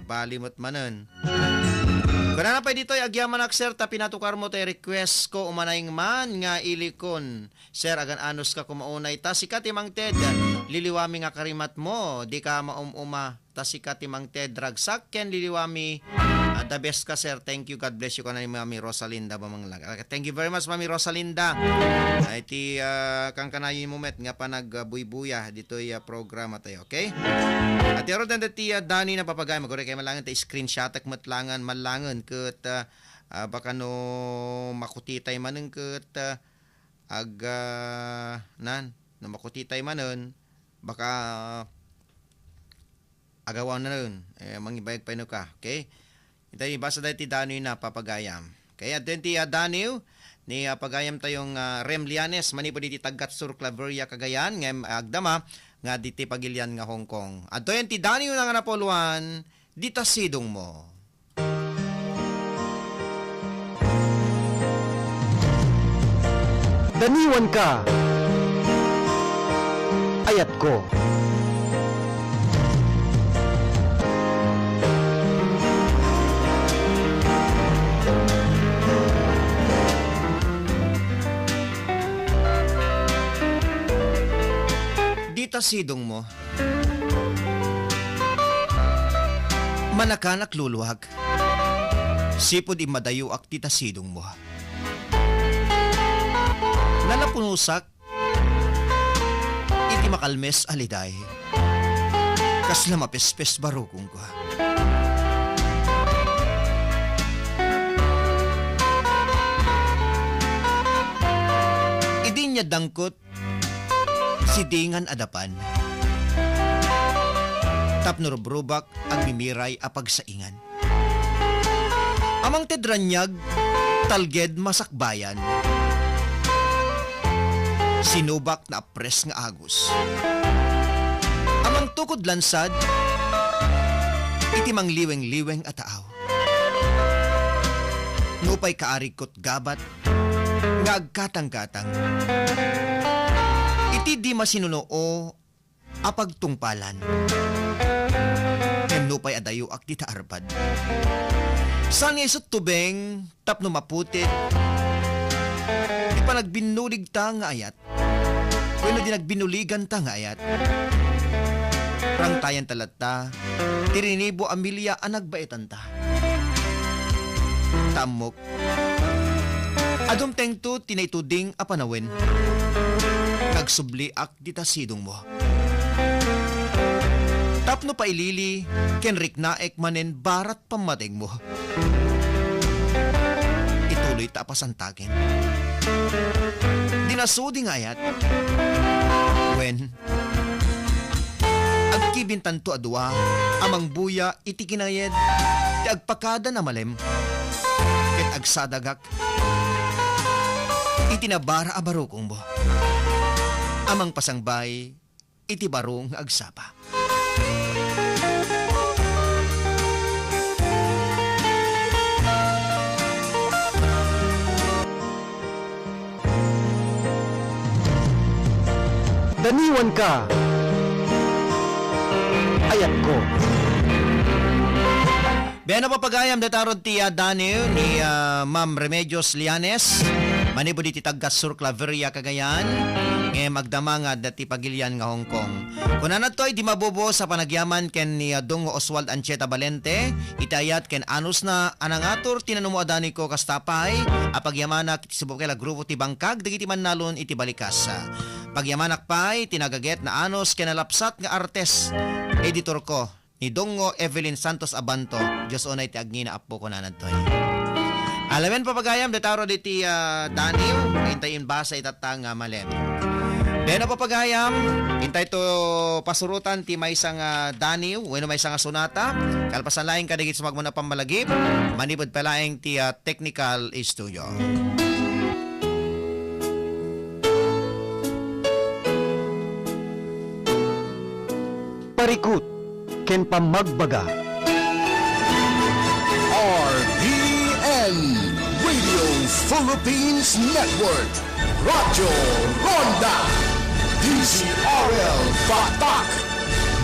Bali met manen. Kunana pay ditoy, agyamanak, sir, ta pinatukar mo tay request ko umanay man nga ilikon. Sir, agan-anos ka kumaunay, ta sika ti mangted, liliwami nga karimat mo, di ka maum-uma. Ta sika ti mangted ragsak ken liliwami. Ah, the best ka, sir. Thank you. God bless you, kanani Mami Rosalinda Bamanglag. Ah, thank you very much, Mami Rosalinda. Ay, ti, ah, kankanayon mo met nga panag, ah, buybuya ditoy, ah, programa tayo, okay? At yaro tanda ti, ah, Dani na papagay, maguri kay malangen ta screenshot ak met langan, malangen ket, ah, ah, baka no makutitay manen ket, ah, ag, ah, nan, no makutitay manen, baka agawan na nun, eh, mangibayag pay no ka. Okay? Itay, basa dahil ti Daniw na papagayam. Okay, adto ti, ah, Daniw ni, ah, pagayam tayong, ah, Rem Lianes, manipud iti Taggat Sur Claveria, Cagayan, ngem agdama nga diti pagilian nga Hong Kong. Adto ti Daniw na nga napuluan, dita sidong mo. Daniwanka, ayatko. Dita sidong mo. Manakanak luluag. Sipud immadayoak dita sidong mo. Nalapunosak iti makalmes a liday. Kasla mapespes barukongko. Idi inyadangkot, sidingan a dapan. Tapno rubrubak, agmimiray a pagsaingan. Amang ti dranyag, talged masakbayan. Sinubak na apres nga agus. Amang tukod lansad, iti mangliweng-liweng a taaw. Nupay kaarigkot gabat, nga agkatang-katang. Iti di masinunoo a pagtungpalan. Ngem nupay adayoak dita arpad. Saan nga isut tubeng tapno maputit ti panagbinuligta nga ayat. Wenno di nagbinuliganta nga ayat. Rangtayanta latta ti rinibo a milya a nagbaetanta. Ta ammok, adun tengto ti naituding a panawen. Nagsubliak dita sidong mo. Tapno pailili ken riknaek manen barat pammateng mo. Ituloy ta a pasantaken. Dinasudi nga ayat. Wen, agkibintanto a dua a mangbuya iti kinayed. ti agpakada na malem, ket agsadagak iti nabara a barukongmo a mangpasangbay iti baro nga agsapa. Daniwanka, ayatko. Wen a papagayam, dayta rod ti, ah, daniw ni, ah, Ma'am Remedios Lianes, manipud iti tagga Sur Claveria, Cagayan, ngem agdama nga adda ti pagilian nga Hong Kong. Kunana toy, di mabubuos a panagyaman ken ni, ah, Dong Oswald Anchieta Valente, iti ayat ken anusna a nangatur ti nanumo a daniko kasta pay a pagyamanak iti subukay a grupo ti bangkag dagiti mannalon iti balikas. Pagyamanak pay ti nagaget, naanus ken nalapsat nga artes, editorko, ni Dongo Evelyn Santos Abanto. Dios unay ti agngina, Apo, kunana toy. Alawen papagayam, dayta rod iti, ah, daniw, intay imbasa itatta nga malem. Wen a papagayam, intay to pasurotan ti maysa nga daniw, wenno maysa nga sonata, kalpasan laeng kadagiti sumagmamano a pammalagip, manipud pay laeng ti, ah, technical studio. Parikut ken pammagbaga. R P N, Radio Philippines Network, Radyo Ronda, D Z R L Batak,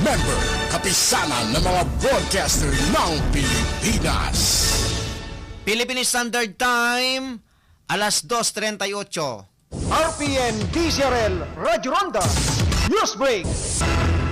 member, Kapisanan ng mga Broadcaster ng Pilipinas. Philippine Standard Time, alas dos treinta y ocho. R P N D Z R L Radyo Ronda News Break.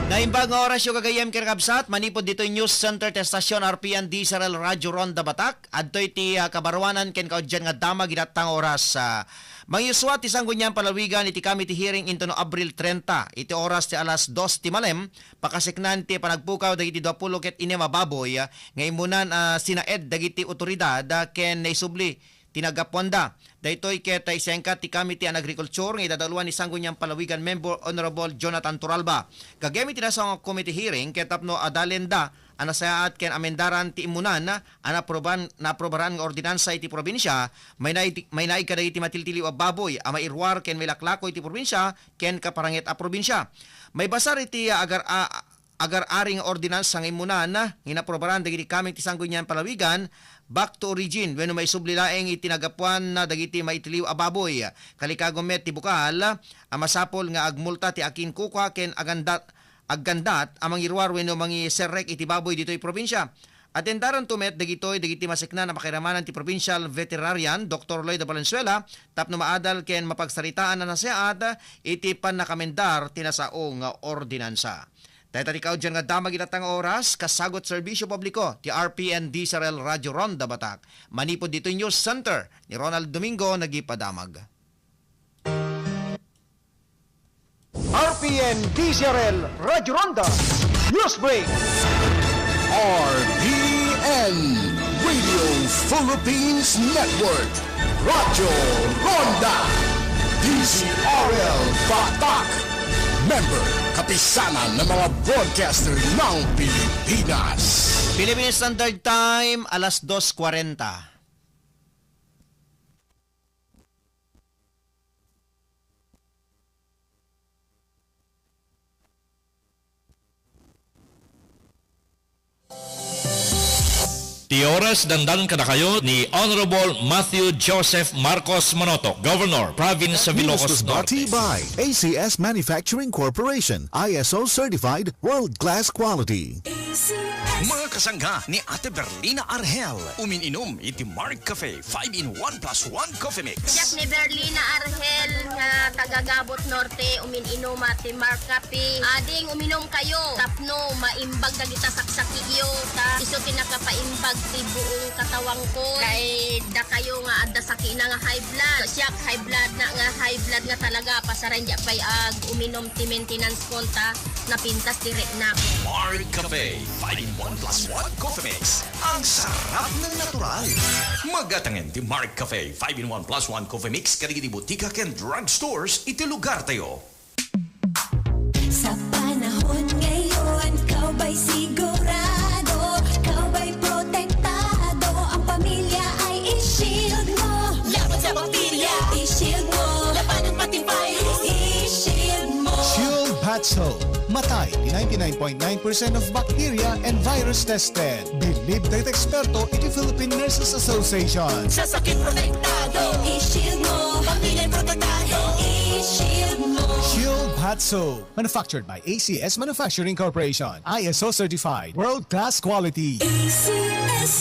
Naimbag nga orasyo, gagayyem ken kakabsat, manipud ditoy News Center ti estasyon R P N D Z R L Radyo Ronda Batak. Adtoy ti, ah, kabaruanan ken kauddian nga damag itatta nga oras. Ah, mangyuswa ti Sangguniang Palawigan iti committee hearing intono Abril treinta, iti oras ti alas dos ti malem, pakaseknan ti panagpukaw dagiti duapulo ket innem a baboy, ah, nga immunan a sinaed dagiti otoridad, ah, ken naisubli ti naggapuanda. Daytoy ket isengka ti Committee on Agriculture nga idadaluan ni Sangguniang Palawigan member Honorable Jonathan Toralba. Gayyem iti nasayaat nga committee hearing ket tapno adalenda a nasayaat ken amendaran ti immunan a naaproban-, naaprobaran nga ordinansa iti probinsia, mainaig-, mainaig kadagiti matiltiliw a baboy a mairuar ken mailaklako iti probinsia ken kaparanget a probinsia. Maibasar iti agar-, a-, agar-ari nga ordinansa nga immunan nga inaprobaran dagiti kameng ti Sangguniang Palawigan, back to origin, wenno maisubli laeng iti naggapuan na dagiti maitiliw a baboy. Kalikago met ti bukal a masapul nga agmulta ti akinkukua ken agandat, aggandat a mangiruar wenno mangiserrek iti baboy ditoy probinsia. Atendaranto met dagitoy dagiti maseknan a pakiramanan ti Provincial Veterinarian, Doktor Lloyd Valenzuela, tapno maadal ken mapagsaritaan a nasayaat iti pannakamendar ti nasao nga ordinansa. Dayta ti kauddian nga damag itatta nga oras, kasagut serbisyo publiko ti R P N D Z R L Radyo Ronda Batak. Manipud ditoy News Center, ni Ronald Domingo nagipadamag. R P N D Z R L Radyo Ronda News Break. R P N Radio Philippines Network. Radyo Ronda, D Z R L Batak. Member, Kapisanan ng mga Broadcaster ng Pilipinas. Philippine Standard Time, alas dos kwarenta. Ti oras, dandanon kadakayo ni Honorable Matthew Joseph Marcos Monoto, Governor, Province of Ilocos Norte. Brought to you by A C S Manufacturing Corporation, I S O certified, world-class quality. Mga kasangga ni Ate Berlina Argel, umin-inom iti Mark Cafe five in one plus one Coffee Mix. Siak ni Berlina Argel nga taga Gabot Norte, umin-inuma ti Mark Cafe. Ading uminom kayo tapno maimbag dagita saksakiyo, ta isu ti nakapaimbag ti buong katawangko. Kay dakayo nga adda sakina nga high blood. Siak high blood na nga, high blood nga talaga, pasaray diak pay ag uminom ti maintenance kon ta napintas ti reknak. Mark Cafe five in one plus one Coffee Mix. Ang sarap ng natural. Magatangen ti Mark Cafe five in one plus one Coffee Mix kadagiti botika ken drugstores iti lugar tayo. Sa panahon ngayon, kaw ba'y sigurado? Kaw ba'y protektado? Patay ti ninety-nine point nine percent of bacteria and virus tested. Believe dagiti eksperto iti Philippine Nurses Association. Sa sakit protektado, i-shield mo. Pamilya protektado, i-shield mo. Shield Bath Soap, manufactured by A C S Manufacturing Corporation. I S O certified, world-class quality. A C S.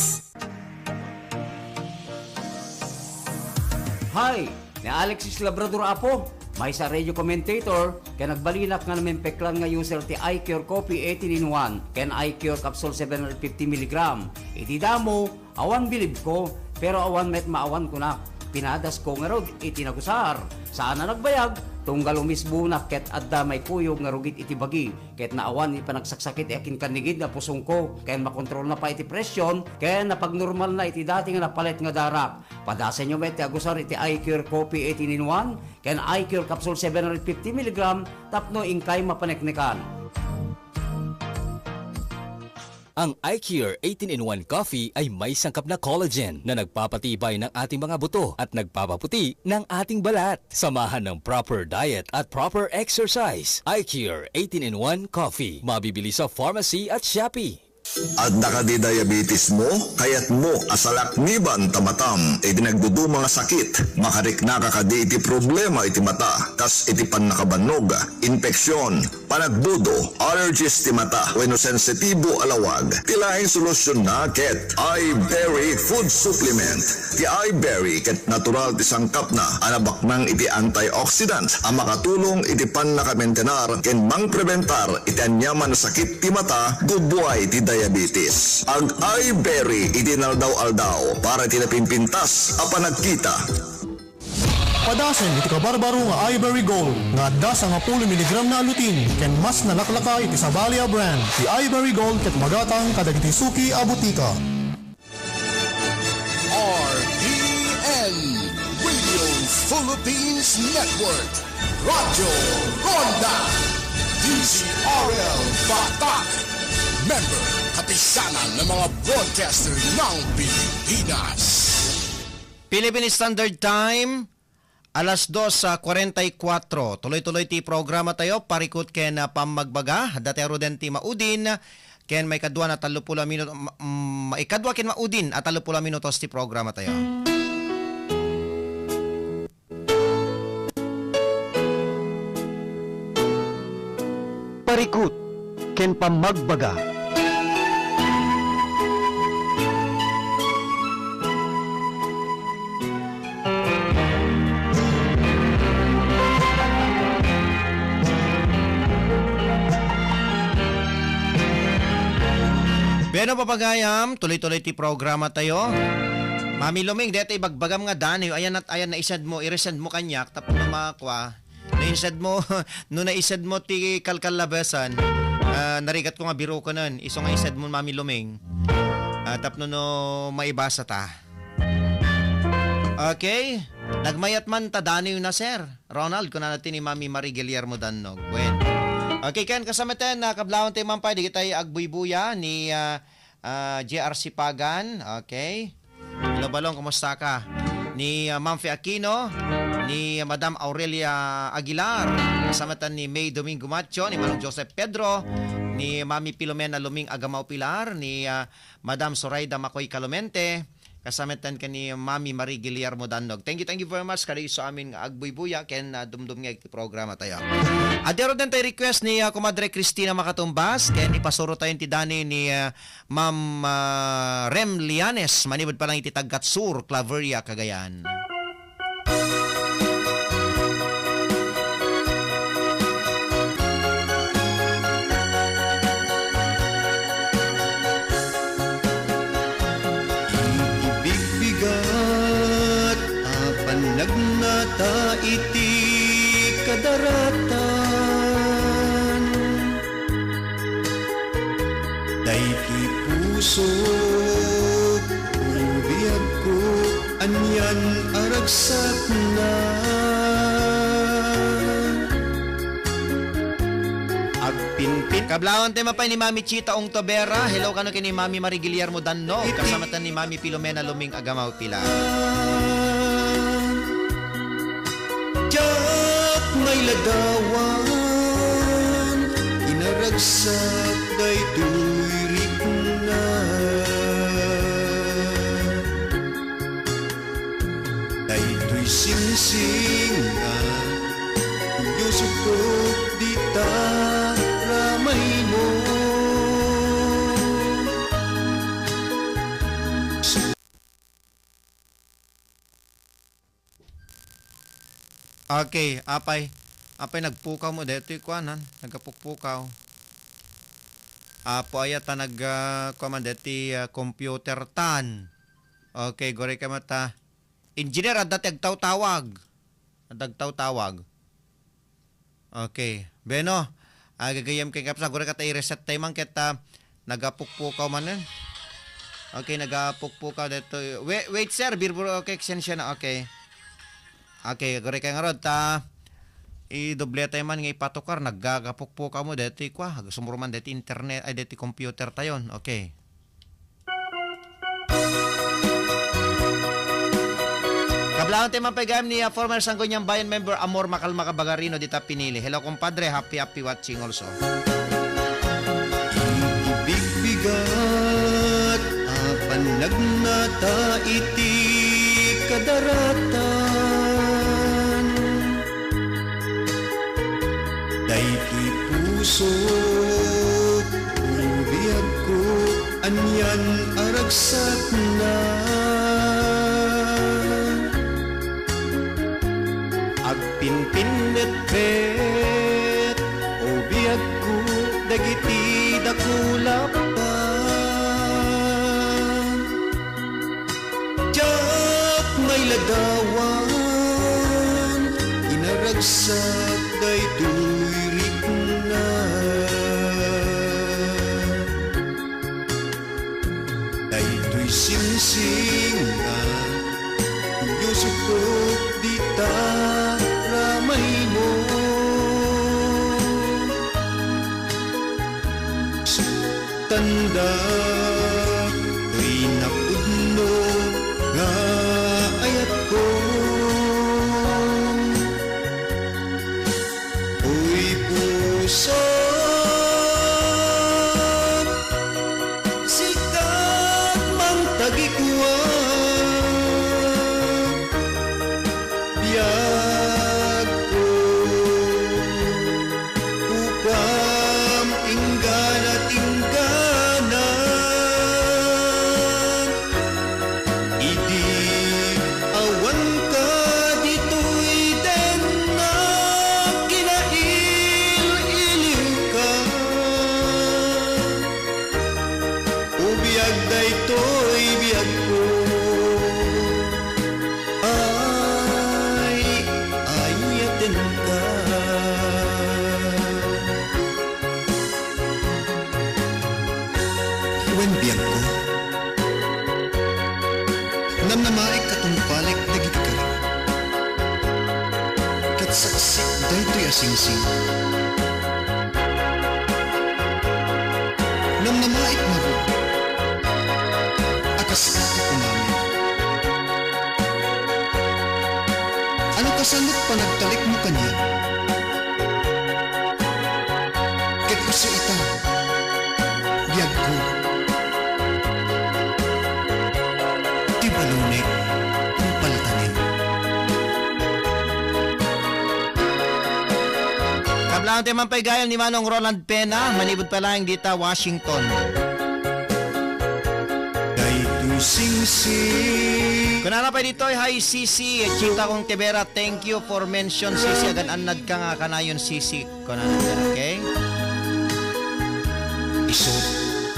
Hi! Ni Alexis Labrador Apo, maysa radio commentator, ken nagbalinak nga namempeklan nga user ti iCure Coffee eighteen in one ken iCure Capsule seven hundred fifty milligram. Iti damo, awan bilibko, pero awan met maawan kunak. Pinadasko ngarud iti nagusar. Saan a nagbayag, tunggal umisbonak ket adda maikuyog nga rugit iti bagi, ket naawan iti panagsaksakit ti akin kannigid nga pusongko, ken makontrolna pay iti presyon, ken napagnormalna iti dati nga napalet nga darak. Padasenyo met ti agusar iti iCure Coffee eighteen in one ken iCure Capsule seven hundred fifty milligram tapno inkay mapaneknekan. Ang iCure eighteen in one Coffee ay may sangkap na collagen na nagpapatibay ng ating mga buto at nagpapaputi ng ating balat. Samahan ng proper diet at proper exercise. iCure eighteen in one Coffee. Mabibili sa pharmacy at Shopee. Adda kadi diabetes mo? Kayatmo a salakniban ta matam iti nagduduma nga sakit? Makariknaka kadi iti problema iti mata, kas iti pannakabannog, infection, panagbudo, allergies ti mata, wenno sensitibo a lawag? Ti laeng solusionna ket Iberry Food Supplement. Ti Iberry ket natural ti sangkapna a nabaknang iti antioxidant a makatulong iti pannakamentenar ken mangprebentar iti aniaman a sakit ti mata, gubuay ti diabetes. Ag-Iberry iti inaldaw-aldaw para iti napimpintas a panagkita. Padasen iti kabarbaro nga Iberry Gold nga adda sangapulo miligramna a lutein ken mas nalaklaka iti sabali a brand. Ti Iberry Gold ket magatang kadagiti suki a butika. R T N, Radio Philippines Network, Radyo Ronda, D Z R L Batak, member, Kapisanan ng mga Broadcaster ng Pilipinas. Philippine Standard Time, alas dos, ah, kwarenta y kuatro. Tuloy-tuloy ti programa tayo, Parikut ken, ah, Pammagbaga. Dati aruden ti maudin, ken maikadua na tallopulo a minut-, ma-, mm, maikadua ken maudin a tallopulo a minutos ti programa tayo. Parikut ken Pammagbaga. Bueno, papagayam, tuloy-tuloy ti programa tayo. Mami Luming, deta ibagbagam nga daniw, ayan at ayan naisend mo, iresend mo kaniak, tapno makua. Naisend mo, no naisend mo ti kalkallabesan, ah, narigat ko nga birukanen, isu nga isend mo, Mami Luming. Ah, tapno no maibasa ta. Okay. Nagmayat man ta daniw na, sir. Ronald, kunana ti ni Mami Marie Guillermo Dannog. Wen. Okay, ken kasama ten, ah, kablawan ti mampay, digitay agbuybuya ni, ah, ah, J R Sipagan. Okay. Hello, Balong, kumusta ka? Ni, ah, Ma'am Fe Aquino, ni, ah, Madam Aurelia Aguilar, kasama ten ni May Domingo Macho, ni Manong Joseph Pedro, ni Mami Filomena Luming Agamao Pilar, ni, ah, Madam Zoraida Macoy Calamente, kasama ten ken ni Mami Marie Guillermo Dannog. Thank you, thank you very much kada isu amin nga agbuybuya ken, ah, dumdumngeg ti programa tayo. Adda ruden tay request ni, ah, Kumadre Cristina Makatumbas, ken ipasuro tayo ti dani ni, ah, Ma'am, ah, Rem Lianes, manipud pa lang iti Tagkat Sur, Claveria, Cagayan. Iti bigbigat a panagnata iti kadaratan. Daydi pusok, o biagko, anian a ragsakna. Agpinpit. Kablawan tayo mapay ni Mami Chita Ongtobera. Hello kano ken ni Mami Marie Guillermo Dannog. Kasama ten ni Mami Filomena Luming Agamao Pilar. Diak mailadawan, ina- Agsak daytoy rikna. Daytoy singsing nga, Dios, upod dita ramaymo. Okay, apay. Apay, nagpukaw mo daytoy kuanan, nagapukpukaw. Apo, aya ta nag, ah, kuaman daytoy, ah, computer tan. Okay, guri ka mata. Engineer, adda ti agtawtawag. Adda agtawtawag. Okay. Beno, ah, gagayyem ken kapsa, guri ka ta i-reset tayo man ket, ah, nagapukpukaw manen. Okay, nagapukpukaw dito. Wait, wait, sir, birburo, okay, extension na, okay. Okay, guri ka ngarud, ta, idoble tayo man nga ipatukar, nagagapukpukaw mo dito, ikwa, sumuro man dito internet, ay, dito computer tayon. Okay. Kablaon ti man pay gayam ni, ah, former Sangguniang Bayan member Amor Makalma Kabagarino dita pinili. Hello, kumpadre. Happy, happy watching also. Bigbigat a panagnata iti kadaratan. Daytoy pusok, o biagko, anian a ragsakna. Agpinpinnetpet, o biagko, dagiti dakulapan. Diak mailadawan, inaragsak daytoy rikna. Daytoy singsing nga, Dios, upod dita ramaymo. Tanda, toy napudno nga ayatko. Uy, puso, sika mangtagikua, biagko. Ukam inggana tinggana, idi awan ka ditoy dennak, kinail-iliwka. O biag daytoy biagko. Ay, ayatenka. Wen, biagko, namnamaek a tungpalek dagiti kari, ket saksik daytoy a singsing. Namnamaek ngarud a kasla ti kumamin. Ano kasanok panagtalekmo kaniak? Ket isu ita, biagko, ti balonek, ti paltanek. Kablaantayo man pay gayam ni Manong Roland Pena, manipud pa laeng dita Washington. Daytoy singsing. Kunana pay ditoy, "Hi, Sisi, Chita kong Tibera, thank you for mention, Sisi, agan-annad ka nga kanayon, Sisi." Kunana dyan, okay? Isu,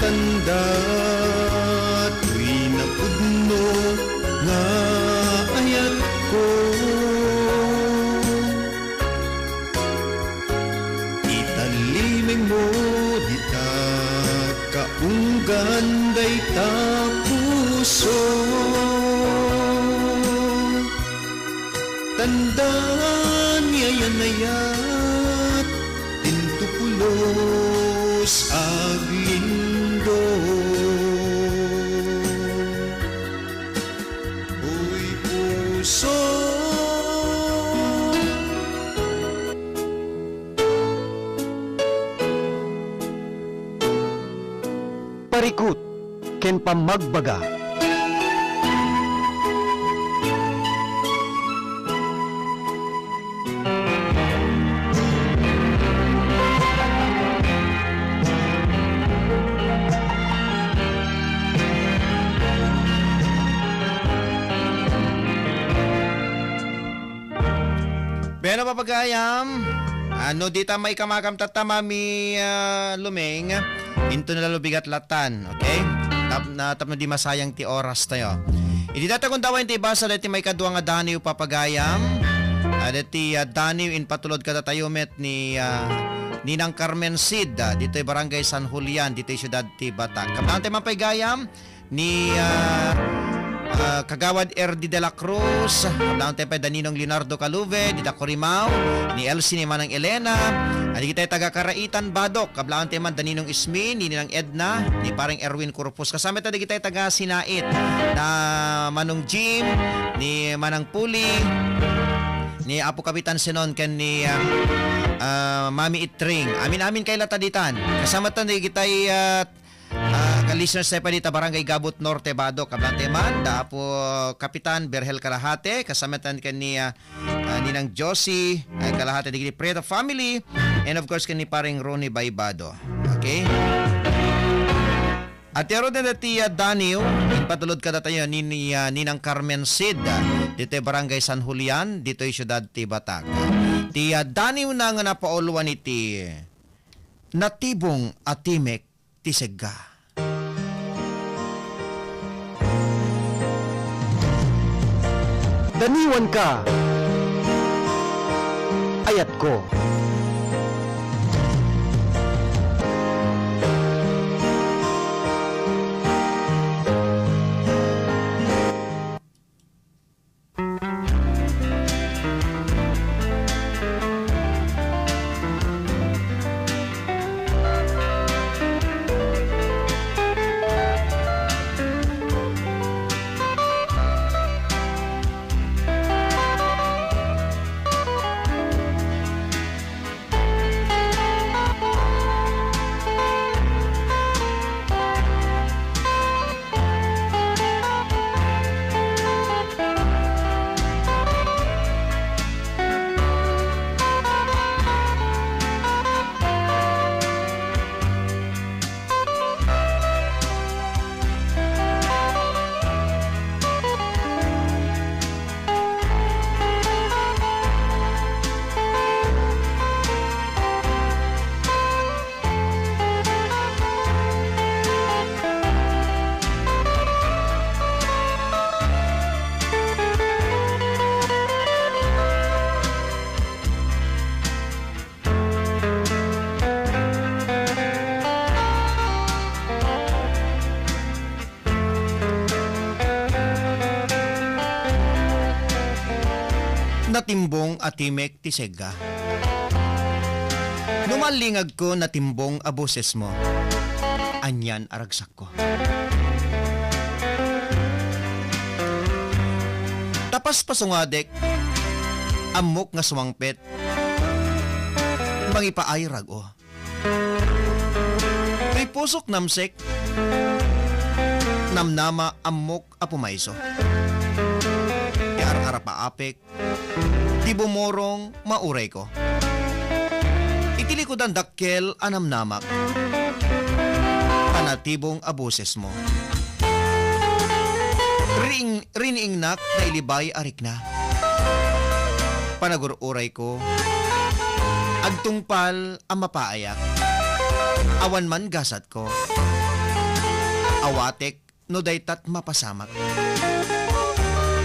tanda, toy napudno nga ayatko. Itallimengmo dita kaunggan dayta puso. Tanda ni ayan-ayat, dinto pulos aglindong. Uy, puso. Rikut ken pammagbaga. Bueno, papagayam, ano, dita maikamakamtatta, Mami, ah, Lumeng, into na lalubigat latan, okay? Tap-, na, tapno di masayang ti oras tayo. Iti data kundawa, iti basa dati maikadua nga daniw, papagayam. Ah, dati, ah, daniw in patulod kadatayo met ni, ah, Ninang Carmen Sid, ah, ditoy Barangay San Julian, ditoy siudad ti Batac. Kabnante man pay gayam, ni, ah, ah, Kagawad R D de la Cruz, kablaantayo pay da Ninong Leonardo Calove, dita Corimao, ni Elsie ni Manang Elena, dagitay taga Caraitan, Badoc, kablaantayo man da Ninong Ismi, ni Ninang Edna, ni Pareng Erwin Corpus. Kasama tayo dagitay taga Sinait, na Manong Jim, ni Manang Puli, ni Apo Kapitan Senon, ken ni, ah, ah, Mami Itring. Amin-amin kay lata ditan. Kasama tayo dagitay, ah, Ah, ka-listeners tayo pa dita, Barangay Gabut Norte, Badoc, kablaantayo man, da Apo Kapitan Berhel Kalahate, kasama tayo ken ni, ah, ah, Ninang Josie, ay, Kalahate, dagiti Prieto family, and of course, ken ni Pareng Ronnie Baybado. Okay? At yaro din ti, ah, daniw, impatulod kadatayo ni, ni, ah, Ninang Carmen Sid, ah, ditoy Barangay San Julian, ditoy siudad ti Batac. Ti, ah, daniw na nga napauluan iti natibong a timek ti segga. Daniwanka, ayatko. Natimbong a timek ti segga. No mallingagko, natimbong a bosesmo. Anian a ragsakko. Ta paspasungadek, ammok nga sumangpet, mangipaay rag-o. Ti pusok namsek, namnama, ammok a pumayso. Ti ar-arapaapek, ti bumurong maurayko. Iti likudan dakkel a namnamak, ta natibong a bosesmo. Ring-, riniingnak nailibay a rikna. Panagur-urayko, agtungpal a mapaayak. Awan man gasatko. Awatek no daytat mapasamak.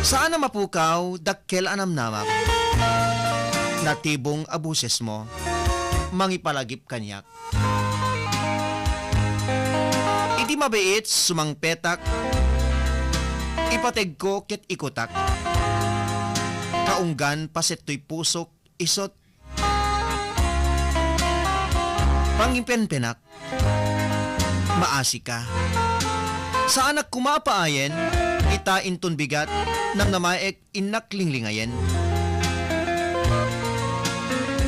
Saan a mapukaw, dakkel a namnamak. Natibong a bosesmo, mangipalagip kaniak. Iti mabiit, sumangpetak, ipategko ket ikutak. Kaunggan, paset toy pusok, isut, pangipenpenak, maasika. Saanak koma a paayen, ita inton bigat, namnamaek, innak linglingayen.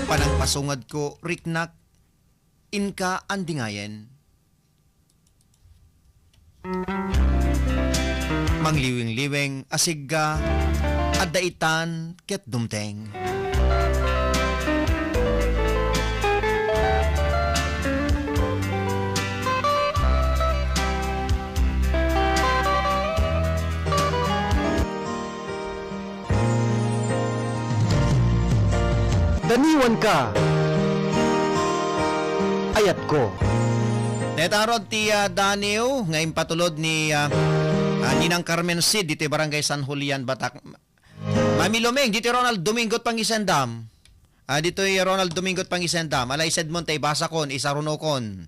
Panangpasungadko, riknak, inka andingayen. Mangliwingliwing a sigga, adda itan ket dumteng. Daniwanka, ayatko. Dayta ngarud ti, ah, daniw nga impatulod ni, ah, ah, Ninang Carmen Cid ditoy Barangay San Julian, Batak. Mami Luming, ditoy Ronald Domingo pangisendam. Ah, ditoy Ronald Domingo pangisendam. Ala, isedmon ta ibasakon, isarunokon.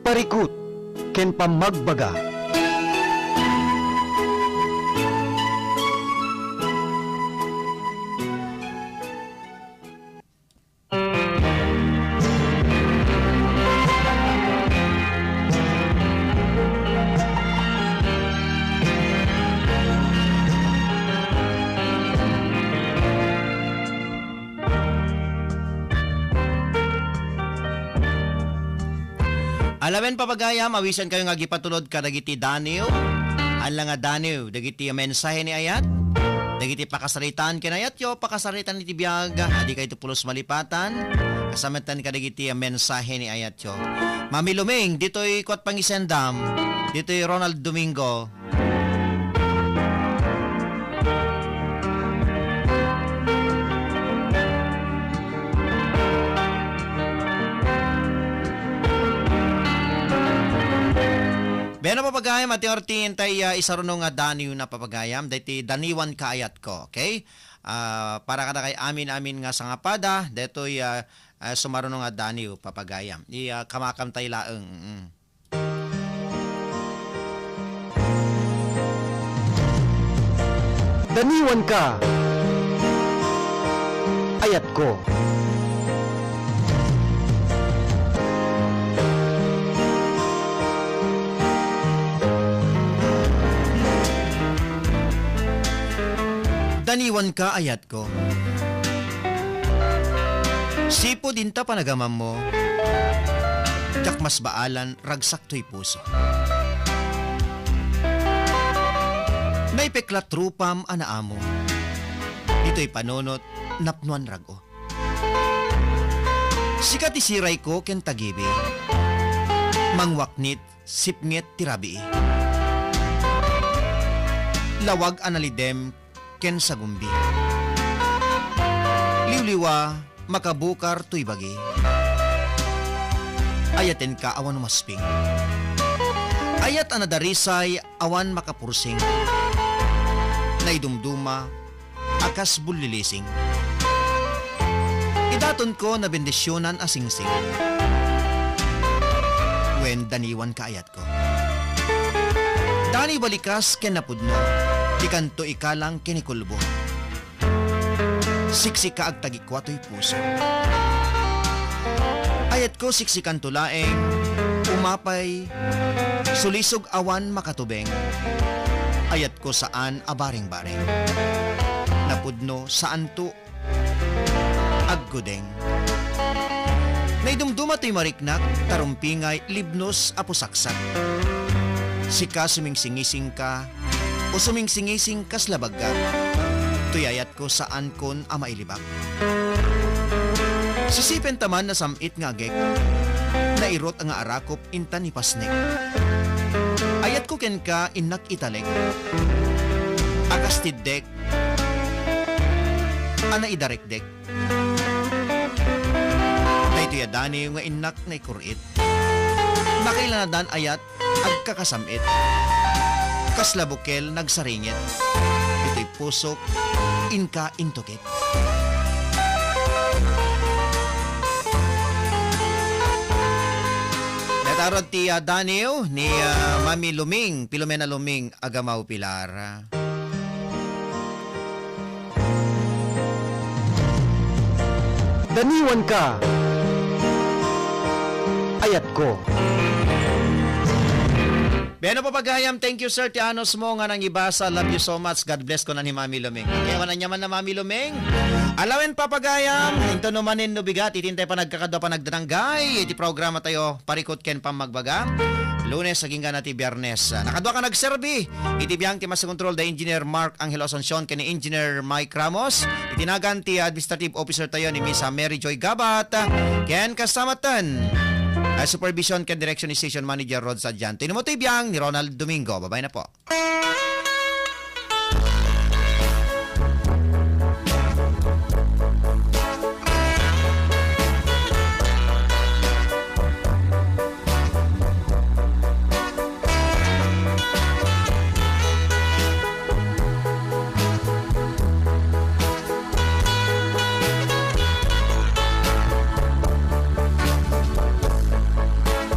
Parikut ken pammagbaga. Alawen, papagayam, awisankayo nga agipatulod kadagiti daniw. Ala nga daniw, dagiti mensahe ni ayat, dagiti pakasaritaan ken ayatyo, pakasaritaan iti biag, adi kayto pulos malipatan, kasametan kadagiti mensahe ni ayatyo. Mami Luming, ditoy kuat pangisendam, ditoy Ronald Domingo. Bueno, papagayam, Ate Orti, intay, ah, isaruno nga daniw na, papagayam, daytoy daniwan kaayatko, okay? Ah, para kadakay amin-amin nga sangapada, daytoy, ah, ah, sumaruno nga daniw, papagayam. I, ah, kamakam tay laeng, mm. Daniwanka, ayatko. Daniwanka, ayatko. Sipud inta panagamammo, diak masbaalan, ragsak toy puso. Naipeklat rupam a naamo. Ditoy panunot, napnuan rag-o. Sika ti sirayko ken tagibi. Mangwaknit, sipnget ti rabii. Lawag a nalidem ken sagumbi. Liwliwa, makabukar toy bagi. Ayatenka awan umasping. Ayat a nadarisay awan makapursing. Naidumduma a kas bullilising. Idatonko nabendisionan a singsing. Wen daniwanka, ayatko. Daniw balikas ken napudno, ti kanto ikalang ken ikulbo. Siksika agtagikua toy puso. Ayatko, siksikanto laeng, umapay, sulisog awan makatubeng. Ayatko saan a bareng-bareng. Napudno, saanto aggudeng. Naidumduma toy mariknak, tarumpingay, libnos a pusaksak. Sika sumingsingisingka, o sumingsingising kasla baggak. Toy ayatko, saankon a mailibak. Sisipen ta man nasam-it nga agek, nairot nga arakop intan ipasnek. Ayatko kenka, innak italek. A kas tiddek a naidarekdek. Daytoy a daniw nga innak naikur-it. Nakailanadan ayat agkakasam-it. Kasla bukel nagsaringit. Itoy pusok, inka intukit. Natarod ti, ah, daniw ni, ah, Mami Luming, Filomena Luming, Agamaw Pilar. Daniwanka, ayatko. Piano, Papa Gayam, thank you, sir, ti anus mo nga nangibasa. Love you so much. God bless, kuna ni Mami Luming. Kaya wala niya man na Mami Luming. Alawen, Papa Gayam, into no manen no bigat, iti intay panagkakadua panagdananggay iti programa tayo, Parikut ken Pammagbaga. Lunes, agingga na ti Biyernes. Ah, nakadua ka nagserbi iti biang ti master control da Engineer Mark Angelo Asuncion ken ni Engineer Mike Ramos. Iti nagan ti administrative officer tayo ni Miss Mary Joy Gabat. Ken kasamaten, ah, supervision ken direction ni station manager Rod Sadian. Tinimo ti biang ni Ronald Domingo. Babay na po.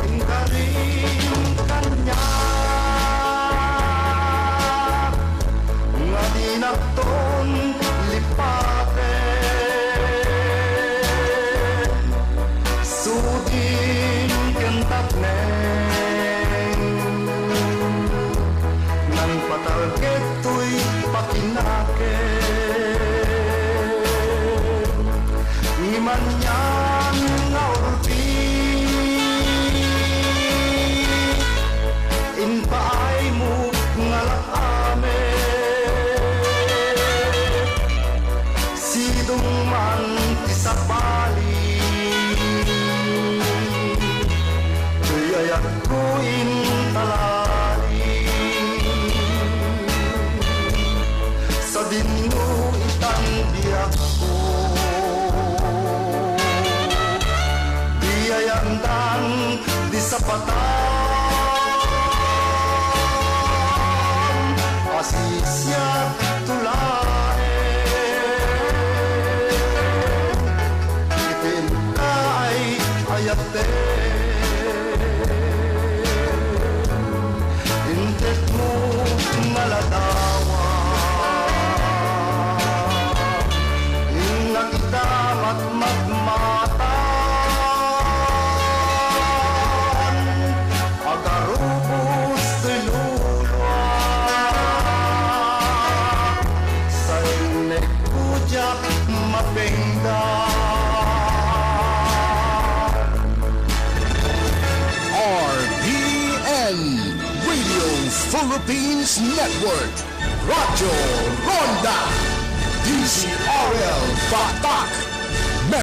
Inkarin kaniak nga dinakton lipaten, sudin ken tapneng, nangpatalged toy pakinaken. Ngem anian nga urbi, impaaymo nga la amek. Sidong man ti sabali, toy ayatko intalali. Sadinno itan biagko, di ayandan ti sapatan a siasino ti laeng iti inkaay-ayaten. Inted mo nga ladawan, innak ita matmatmatan, agarubos ti luluak, sainekko diak mapengdan. R P N, Radio Philippines Network, Radyo Ronda, D Z R L Batak,